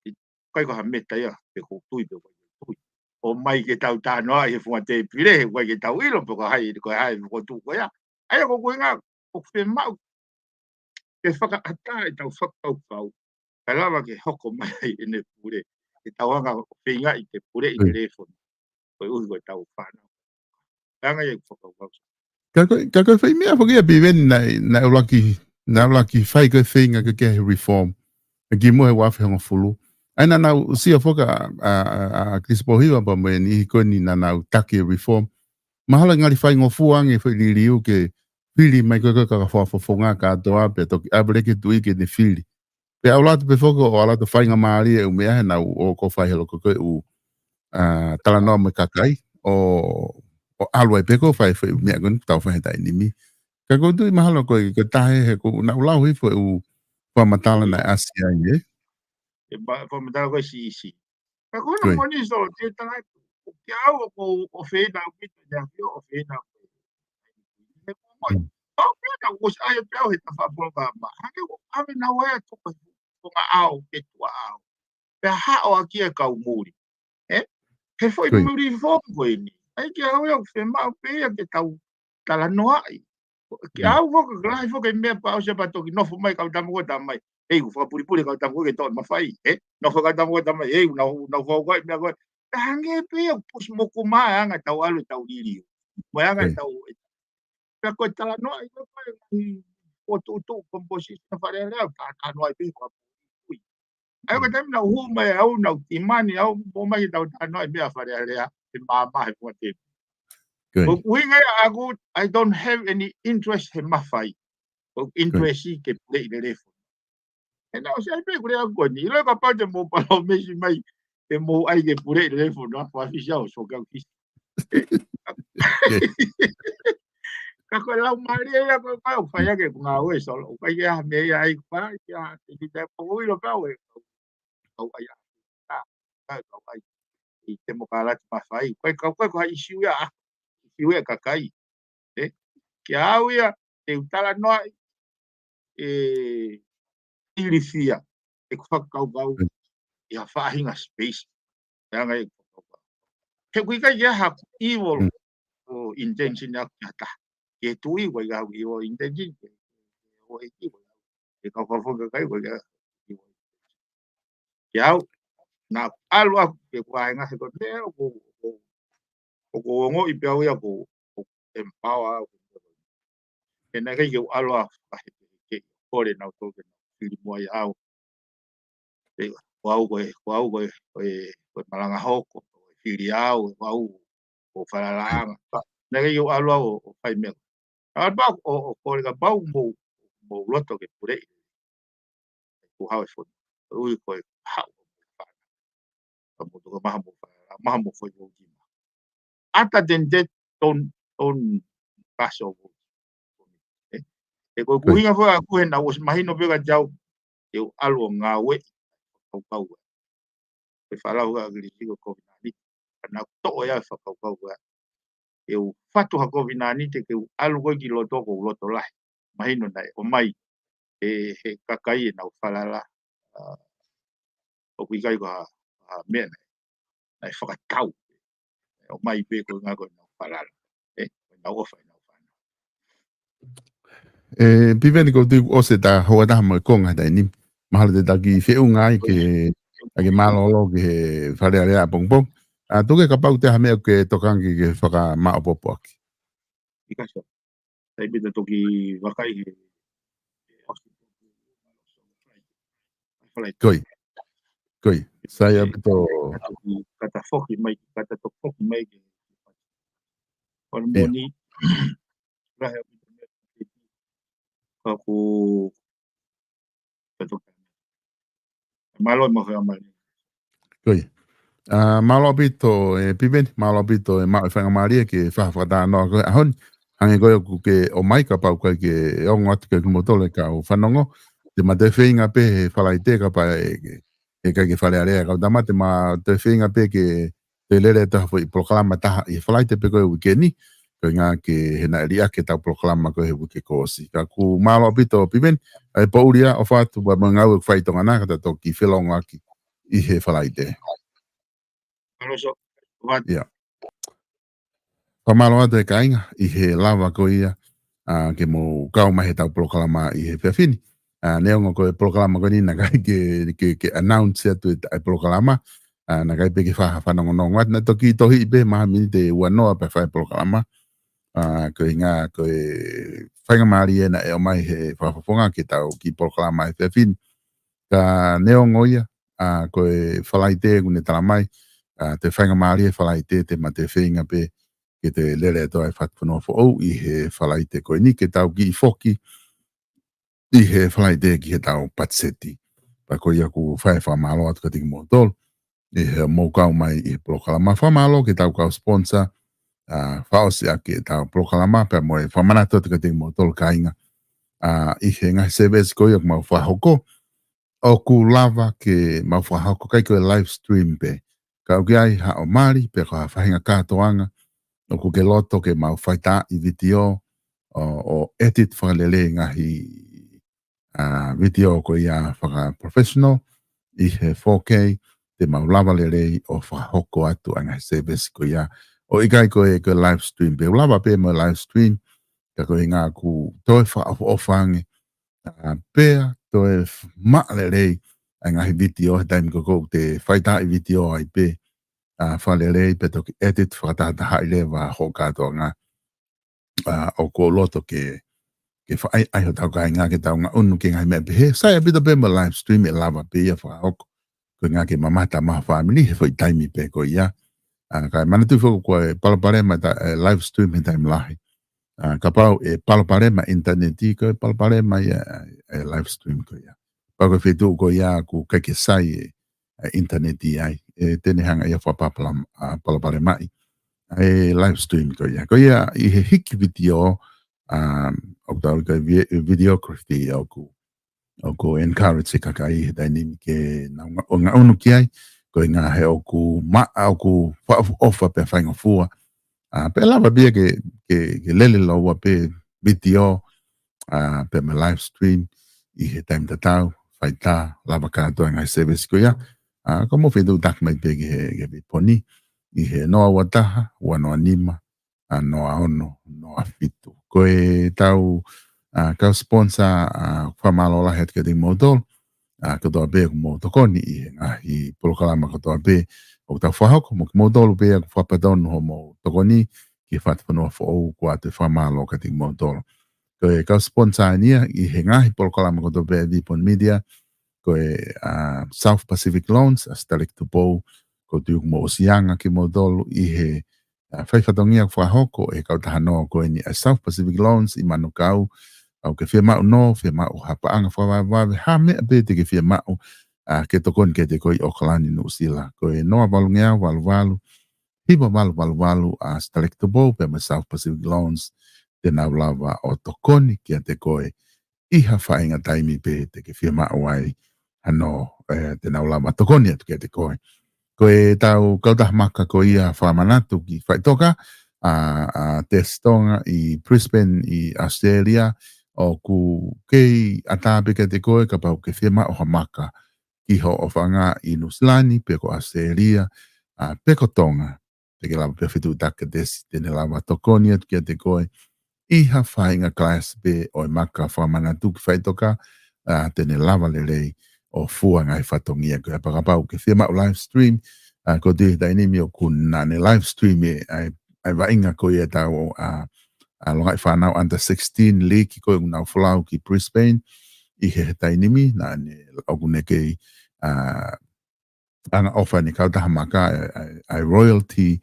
i, kai ko ha meta ia, pe ko tui, pe ko tui. ʻOmai ke tau talanoa ʻi he funga tēpile, he ʻikai ke tau ʻilo, pe ko hai, ko hai, ko tu, ko ia. ʻA ia ko ʻoku hinga, ʻoku fiemaʻu ke fakaʻatā ʻetau fakakaukau. Ka lava ke hoko mai ai ʻene pule. ʻEtau anga ʻo feingaʻi ke pule ʻi Ko ia. telefoni. Ko e ʻuhi ko ʻetau fānau. Ka anga ia ʻeku fakakaukau. Ka ko, ka ko e foʻi meʻa foki ia Piveni naʻe, naʻe ʻuluaki, naʻe ʻuluaki fai ko e feinga ke ke he reform. E ki muʻa he ua afe hongofulu. ʻA ia naʻa nau sio foki ʻa, ʻa, ʻa, ʻa Chris Pohiva pea mo e niʻihi ko eni naʻa nau taki e reform. Mahalo ngali faingofua ange foʻi liliu ke fili mai ko e, ko e kau fakafofonga kātoa pea toki ʻave leva ki he tuʻi ke ne fili. Pea ʻalu atu pē foki ʻo ʻalu atu faingamālie ʻū meʻa he naʻa ku ʻosi fai he loko ko ē ʻū, ā, talanoa mo e kakai, ʻo, ʻo ʻalu ai pē ko ē ʻo fai foʻi meʻa ko eni ʻoku tau fai he taimi ni. Ka ʻoku ou tui mahalo ko e, ko e taha ē he ʻoku, naʻa ku lau hifo e ʻū fakamatala naʻe ʻasi ai, ē? E ma-, fakamatala ko ē siʻisiʻi. Ka ko hono moʻoni Solo, te tala atu, ʻoku ke au ʻoku ou ʻofeina ʻaupito, ʻia pio ʻofeina ʻaupito. He ko moʻoni. Mm. ʻOku pehē naʻa ku ʻosi ʻai pē au he tafaʻaki polokalama. Hangē ko e ʻave naua ʻa e tuku ko ngā ʻao ke tuʻa ʻao. Pea haʻo ʻaki e kau muli. Ē? He foʻi muli foki ko eni. ʻAi ke au ia ʻoku fiemaʻu pē ia ke tau talanoaʻi. Ke au foki, ka lahi foki e meʻa pea ʻosi pea toki nofo mai kau tama ko ē tama mai. Hei, ʻoku fakapulipuli kau tama ko ē ke toʻo mafai, ē? Nofo kau tama ko ē tama mai, hei, ʻoku nau, nau fakaukaʻi meʻa ko ē. Ka hangē pē ia ʻoku pusi moku mai anga tau ʻalu tau liliu. Mo e anga tau, pea ko e talanoaʻi ko ē, ko e ngaahi fokotuʻutuʻu composition Fale Alea, ka talanoaʻi pē ko ē. ʻAi, ko e taimi naʻa ku hū mai au, naʻa ku ʻi mani au, mo mai ke tau talanoaʻi meʻa Fale Alea, he māmā he funga tēpile. Ko e ʻuhinga ia ʻaʻaku, I don't have any interest he mafai. Ko e interest ke puleʻi lelei e fonua. He naʻa ʻosi ʻai pē ʻeku lea ko eni, ʻilo kapau te mou palōmesi mai, te mou ʻai ke puleʻi lelei e fonua, fafisi au, so kau kisi. Ka ko e lau mālie ia ko e ʻoku fai ake ʻeku ngāue Solo, ʻoku ʻikai ke ʻi ai ha meʻa ia ʻai, ʻoku ʻikai ke ʻi ai ha meʻa, te u ʻilo pē au ē, kau ʻai ʻa, ʻa, kau ʻai ʻi temokalati mafai, ʻoku ʻikai kau ko e ko ha ʻisiū ia, ʻa, ʻisiū ia kakai. Ē? Ke au ia, te u talanoaʻi, ē, ilifia ʻeku fakakaukau ʻi ha faʻahinga space. ʻE anga ʻeku fakakaukau. He ʻoku ʻikai ke ʻi ai haku evil ʻo intention ʻaʻaku ki ha taha. Ke tui ʻoku ʻikai haku evil intention, ke, ke, ʻo e ki, ʻe kau fafo kakai ʻoku ʻikai ke au, naʻa ku ʻalu ʻaʻaku ke kuaenga he ko e meʻa ʻoku, ʻoku, ʻoku ongoʻi pē au ia ʻoku, ʻoku empower au. He naʻe ʻikai ke u ʻalu ʻaʻaku he, ke, ke kole nautolu ke nau fili muʻa ia au. Pea ko au ko e, ko au ko e, ko e, ko e malanga hoko, ko e fili au, ko au, ko e falalaʻanga. Naʻe ʻikai ke u ʻalu au ʻo, ʻo fai meʻa. ʻAlu pē au ʻo, ʻo kole kapau mou, mou loto ke puleʻi. Ko e hā e fonua. Ko e ui ko e haʻu. Ka mou toka maha mo falala, maha mo fai ʻo kima. Other than that, don't, don't pass over. Ē? Ē, ko e ʻuhinga foki ʻaʻaku he naʻa ku ʻosi mahino pē ka tau, te u ʻalu ʻo ngāue, kau kau. Ke falau ka kili siko ko vinani. Ka naʻa ku toʻo ia e fakakaukau ko ia. Ke u fatu ha ko vinani te ke u ʻalu ko ē ki loto ko u loto lahi. Mahino naʻe ʻomai he, he kakai ʻenau falala. ʻA, ʻoku ʻikai ko ha, ha meʻa naʻe, naʻe fakatau. ʻOmai pē ko e ngā ko ʻenau falala. Ē, ko ʻenau ʻofa ʻenau fānau. Ē, Piveni, ko e tui ʻosi ʻeta houa ʻe taha mo e konga he taimi ni. Mahalo te ta kiʻi feʻunga ai ke, ʻa ke mālōlō ki he Fale Alea ʻapongipongi. ʻA, tuku ke kapau te ha meʻa ke tokanga ke fakamaʻopoʻopo ʻaki. ʻIkai sio. Taimi te toki vakai he, he ʻosi. Falaite. Koi. Koi. Sai ʻaupito. Kata foki mai, kata toki foki mai ke. Ko e moʻoni. Lahi ʻaupito meʻa. Ka ku Mālō mo e faingamālie. Koi. ʻA, mālō ʻaupito, ē, Piveni, mālō ʻaupito, ē, maʻu e faingamālie ke fai ha fakatalanoa ko ē he ʻaho ni. Hangē ko ē ʻoku ke ʻomai kapau ʻoku ʻikai ke ongo atu kiate kimoutolu e kau fanongo. Te ma toe feinga pē he Falaite kapau ʻe, ʻe ʻikai ke Fale Alea e kau tama, te ma toe feinga pē ke toe lele atu ha foʻi polokalama ʻe taha ʻi he Falaite pē ko ē uike ni, ko e ʻuhinga ke he naʻe liʻaki ʻetau polokalama ko ē he uike kuo ʻosi. Ka ʻoku mālō ʻaupito Piveni, ʻa e poʻuli ā, ʻofa atu pea mo e ngāue ʻoku fai ʻi Tonga na, ka ta toki felongoaki ʻi he Falaite. Mālō Solo. ʻOfa atu. ʻIo. Fakamālō atu e kāinga ʻi he lava ko ia, ʻa, ke mou kau mai heʻetau polokalama ʻi he efiafi ni. ʻA, neongo ko e polokalama ko eni naʻe ʻikai ke, ke, ke announce atu e, e polokalama. ʻA, naʻe ʻikai pē ke fai ha fanongonongo atu, naʻe toki tohiʻi pē mahalo miniti ʻe ua noa pea fai e polokalama. ʻA, ko e ʻuhinga ko e faingamālie naʻe ʻomai he fakafofonga ke tau kiʻi polokalama he efiafi ni. Ka neongo ia, ʻa, ko e Falaite ʻoku ne tala mai, ʻa, te faingamālie Falaite te ma toe feinga pē ke toe lele atu ʻa e Fatufonua Foʻou ʻi he Falaite ko eni ke tau kiʻi foki ʻi he Falaite ki heʻetau patiseti. Pea ko ia ʻoku fai e fakamālō atu kiate kimoutolu ʻi he mou kau mai ʻi he polokalama. Fakamālō ki he tau kau sponsor, ʻa, fakaʻosi ʻaki e tau polokalama, pea mo e fakamanatu atu kiate kimoutolu kāinga, ʻa, ʻi he ngaahi service ko ia ʻoku mau fakahoko, ʻoku lava ke mau fakahoko ʻikai ko e live stream pē. Ka ʻoku ʻi ai haʻo mali, pe ko ha faʻahinga kātoanga ʻoku ke loto ke mau faitaaʻi vitiō, ʻo, ʻo edit fakalelei ngaahi, ʻa, vitiō ko ia fakaprofessional ʻi he four K, te mau lava lelei ʻo fakahoko atu ʻa e ngaahi service ko ia. ʻOku ʻikai ko e, ko e live stream pē, ʻoku lava pē mo e live stream, ka ko e ʻuhinga ʻoku toe fakaʻofoʻofa ange, ʻa, pea toe f-, maʻa lelei ʻa e ngaahi vitiō he taimi ko ē ʻoku te faitaaʻi vitiō ai pē, ʻa, fakalelei pea toki edit fakatahatahaʻi leva hoʻo kātoanga. ʻA, ʻoku ou loto ke, ke fai ai hotau kāinga ke tau ngaʻunu ki he ngaahi meʻa pehē. Sai ʻaupito pē mo e live stream ʻe lava pē ia fakahoko. Ko e ʻuhinga ke mamata maʻa e fāmili he foʻi taimi pē ko ia. ʻA, kae manatuʻi foki ko e palopalema ʻa e live stream he taimi lahi. ʻA, kapau ʻe palopalema ʻinitaneti, ko e palopalema ia ʻa e live stream ko ia. Pea ko e feituʻu ko ia ʻoku ʻikai ke sai e, e ʻinitaneti ai, ʻe te ne hanga ia ʻo fakapapala-, ʻa, palopalemaʻi ʻa e live stream ko ia. Ko ia ʻi he hiki vitiō, ʻa, ʻoku tau ui ko e vi-, videography ʻoku, ʻoku encourage e kakai he taimi ni ke nau nga-, ʻo ngaʻunu ki ai, ko e ʻuhinga he ʻoku maʻa, ʻoku fakaʻofoʻofa pea faingofua. ʻA, pea lava pē ia ke, ke, ke lele lōua pē vitiō, ʻa, pea mo e live stream ʻi he taimi tatau, faitā, lava kātoa e ngaahi service ko ia. ʻA, ka mou fetuʻutaki mai pē ki he, ki he viponi, ʻi he noa ua taha, ua noa nima, ʻa, noa ono, noa fitu. Ko e tau, ʻa, kau sponsor, ʻa, fakamālō lahi atu kiate kimoutolu, ʻa, kotoa pē ʻoku mou tokoni ʻi he ngaahi polokalama kotoa pē ʻoku tau fakahoko, mo kimoutolu pē ʻoku fakapatonu hoʻomou tokoni ki he Fatufonua Foʻou, ʻoku ʻoatu e fakamālō kiate kimoutolu. Ko e kau sponsor ʻeni ia ʻi he ngaahi polokalama kotoa pē ʻa e Vipon Media, ko e, ʻa, South Pacific Loans, ʻa Sitaleki Tupou, ʻoku ou tui ʻoku mou ʻosi anga kimoutolu ʻi he, ʻa, fai fatongia ʻoku fakahoko ʻe he kautaha nō ko eni ʻa e South Pacific Loans ʻi Manukau. ʻOku ke fiemaʻu nō, fiemaʻu ha paʻanga fakavavevave, ha meʻa pē te ke fiemaʻu, ʻa, ke tokoni kiate koe ʻi ʻOkalani, Nuʻusila. Ko e noa valungeau valu valu, hiva valu valu valu, ʻa Sitaleki Tupou pea mo e South Pacific Loans, te nau lava ʻo tokoni kiate koe ʻi ha faʻahinga taimi pē te ke fiemaʻu ai ha nō, ʻe, te nau lava tokoni atu kiate koe. Ko e tau kautaha maka ko ia fakamanatu ki Faʻitoka, ʻa, ʻa Tesi Tonga ʻi Brisbane ʻi ʻAositelēlia, ʻoku kei ʻatā pē kiate koe kapau ʻoku ke fiemaʻu ha maka ki hoʻo ʻofaʻanga ʻi Nuʻusila ni, pe ko ʻAositelēlia, ʻa, pe ko Tonga, te ke lava pē ʻo fetuʻutaki kia Tesi, te ne lava ʻo tokoni atu kiate koe ʻi ha faʻahinga kalasi pē ʻo e maka fakamanatu ki Faʻitoka, ʻa, te ne lava lelei ʻo fua e ngaahi fatongia ko ia. Pea kapau ʻoku ke fiemaʻu live stream, ʻa, ʻoku ou tui he taimi ni ʻoku nau live stream ʻa e, ʻa e vaʻinga ko ia ʻetau, ʻa, ʻa, longaʻi fānau under sixteen league ko ē ʻoku nau folau ki Brisbane ʻi he, he taimi ni, naʻa ne, ʻoku ne kei, ʻa, ʻangaʻofa ʻene kautaha maka, ʻa e, ʻa e, ʻa e royalty,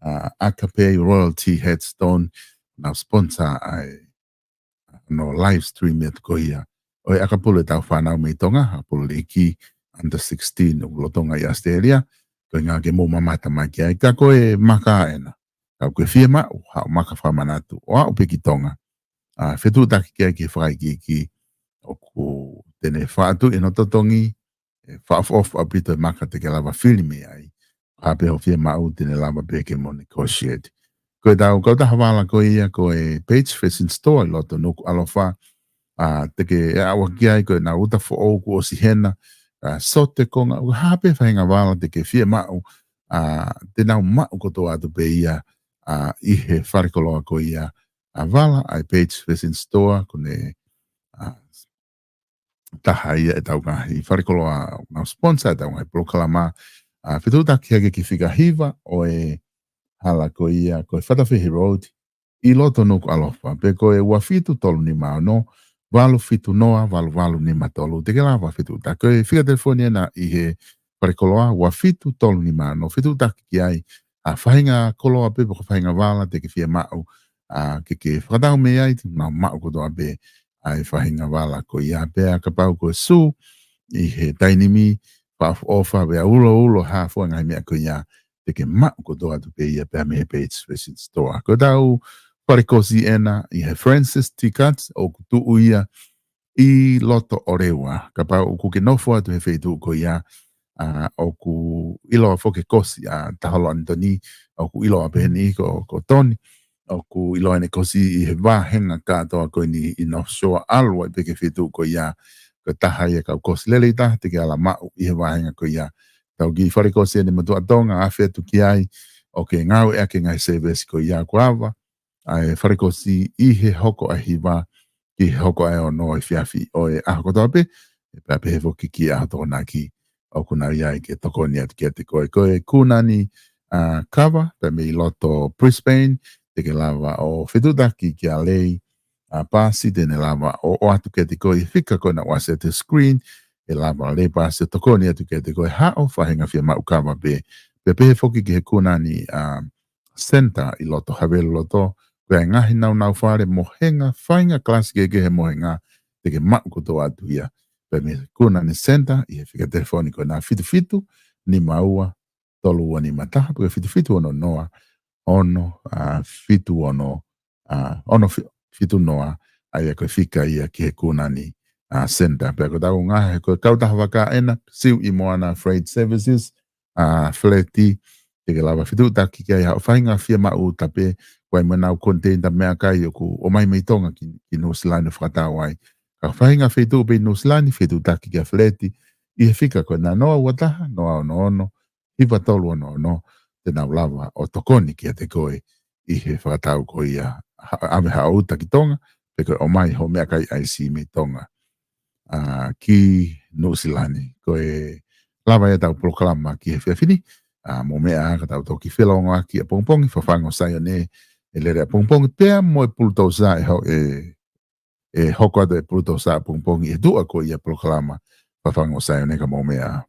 ʻa, Akape Royalty Headstone, nau sponsor ʻa e, ʻa, nau live stream atu ko ia ʻo e ʻakapulu ʻetau fānau mei Tonga, ʻakapulu league under sixteen ʻoku lolotonga ʻi ʻAositelēlia, ko e ʻuhinga ke mou mamata mai ki ai. Ka ko e maka ʻena, kapau ʻoku ke fiemaʻu haʻo maka fakamanatu ʻo aʻu pē ki Tonga, ʻa, fetuʻutaki ki ai ki he fakaikiiki, ʻoku te ne fakaʻatuʻi hono totongi, ʻe fakaʻofoʻofa ʻaupito e maka te ke lava fili mei ai. Ko e hā pē hoʻo fiemaʻu, te ne lava pē ke mo negotiate. Ko e tau kautaha vala ko ia ko e Page Fashion Store ʻi loto Nukuʻalofa, ʻa, te ke ʻaʻau ki ai, ko ʻenau uta foʻou kuo ʻosi hena, ʻa, sote konga, ko e hā pē faʻahinga vala te ke fiemaʻu, ʻa, te nau maʻu kotoa atu pē ia, ʻa, ʻi he falekoloa ko ia ʻa Vala, ʻa e Page Fashion Store, ko ʻene, ʻa, taha ia ʻetau ngaahi falekoloa, ngaahi sponsor ʻetau ngaahi polokalama, ʻa, fetuʻutaki hake ki he fika hiva ʻo e hala ko ia ko e Fatafehi Road ʻi loto Nukuʻalofa, pe ko e ua fitu tolu nima ono, valu fitu noa, valu valu nima tolu, te ke lava fetuʻutaki. Ko e fika telefoni ʻena ʻi he falekoloa, ua fitu tolu nima ono, fetuʻutaki ki ai, ʻa, faʻahinga koloa pē pe ko e faʻahinga vala te ke fiemaʻu, ʻa, ke ke fakatau mei ai, te nau maʻu kotoa pē ʻa e faʻahinga vala ko ia. Pea kapau ko e sū, ʻi he taimi ni, fakaʻofoʻofa, pea uloulo hā fua ngaahi meʻa ko ia, te ke maʻu kotoa atu pē ia pea mei he Page Fashion Store. Ko ʻetau falekosi ena ʻi he Francis T Cuts, ʻoku tuʻu ia ʻi loto ʻo Leua. Kapau ʻoku ke nofo atu he feituʻu ko ia, ʻa, ʻoku ʻiloa foki e kosi ʻa Taholo Anitoni, ʻoku ʻiloa pē eni ko, ko Toni, ʻoku ʻiloa ʻene kosi ʻi he vāhenga kātoa ko eni ʻi North Shore, ʻalu ai pē ki he feituʻu ko ia, ko e taha ia kau kosi lelei taha te ke ala maʻu ʻi he vāhenga ko ia. Tau kiʻi falekosi eni motuʻa Tonga, afe atu ki ai, ʻo ke ngāueʻaki e ngaahi service ko ia, ko e ava ʻa e falekosi ʻi he hoko ʻa e hiva ki he hoko ʻa e ono ʻo e efiafi ʻo e ʻaho kotoa pē, pea pehē foki ki he ʻaho Tokonaki, ʻoku nau ʻi ai ke tokoni atu kiate koe. Ko e kūnani, ʻa, kava, pea mei loto Brisbane, te ke lava ʻo fetuʻutaki kia Lei, ʻa, Pasi, te ne lava ʻo, ʻoatu kiate koe ʻi he fika ko ena ʻoku ʻasi atu he screen, ʻe lava Lei Pasi ʻo tokoni atu kiate koe, haʻo faʻahinga fiemaʻu kava pē. Pea pehē foki ki he kūnani, ʻa, Centre ʻi loto Haveluloto, ko e ngaahi naunauʻifale, mohenga, faʻahinga kalasi kehekehe he mohenga, te ke maʻu kotoa atu ia pē mei he kūnani Centre ʻi he fika telefoni ko ena fitu fitu nima ua tolu ua nima taha, pe ko e fitu fitu ono noa, ono, ʻa, fitu ono, ʻa, ono fi-, fitu noa, ʻa ia ko e fika ia ki he kūnani, ʻa, Centre. Pea ko ʻetau ngaahi, ko e kautaha vaka ena, Siuʻi Moana Freight Services, ʻa, Feleti, te ke lava fetuʻutaki ki ai haʻo faʻahinga fiemaʻu uta pē, ʻoku ʻi ai mo ʻenau container meʻakai ʻoku ʻomai mei Tonga ki, ki Nuʻusila ʻo fakatau ai. Ka faʻahinga feituʻu pē ʻi Nuʻusila, fetuʻutaki kia Feleti ʻi he fika ko ena noa ua taha, noa ono ono, hiva tolu ono ono, te nau lava ʻo tokoni kiate koe ʻi he fakatau ko ia, ha-, ʻave haʻo uta ki Tonga, pe ko e ʻomai hoʻo meʻakai ʻaisi mei Tonga, ʻa, ki Nuʻusila. Ko e lava ia ʻetau polokalama ki he efiafi ni, ʻa, mou meʻa ka tau toki felōngoaki ʻapongipongi, Fafangu ʻo Saione ʻe lele ʻapongipongi, pea mo e Pulutousa ʻe ho-, ʻe, ʻe hoko atu e Pulutousa ʻapongipongi ʻi he tuʻa ko ia polokalama Fafangu ʻo Saione, ka mou meʻa.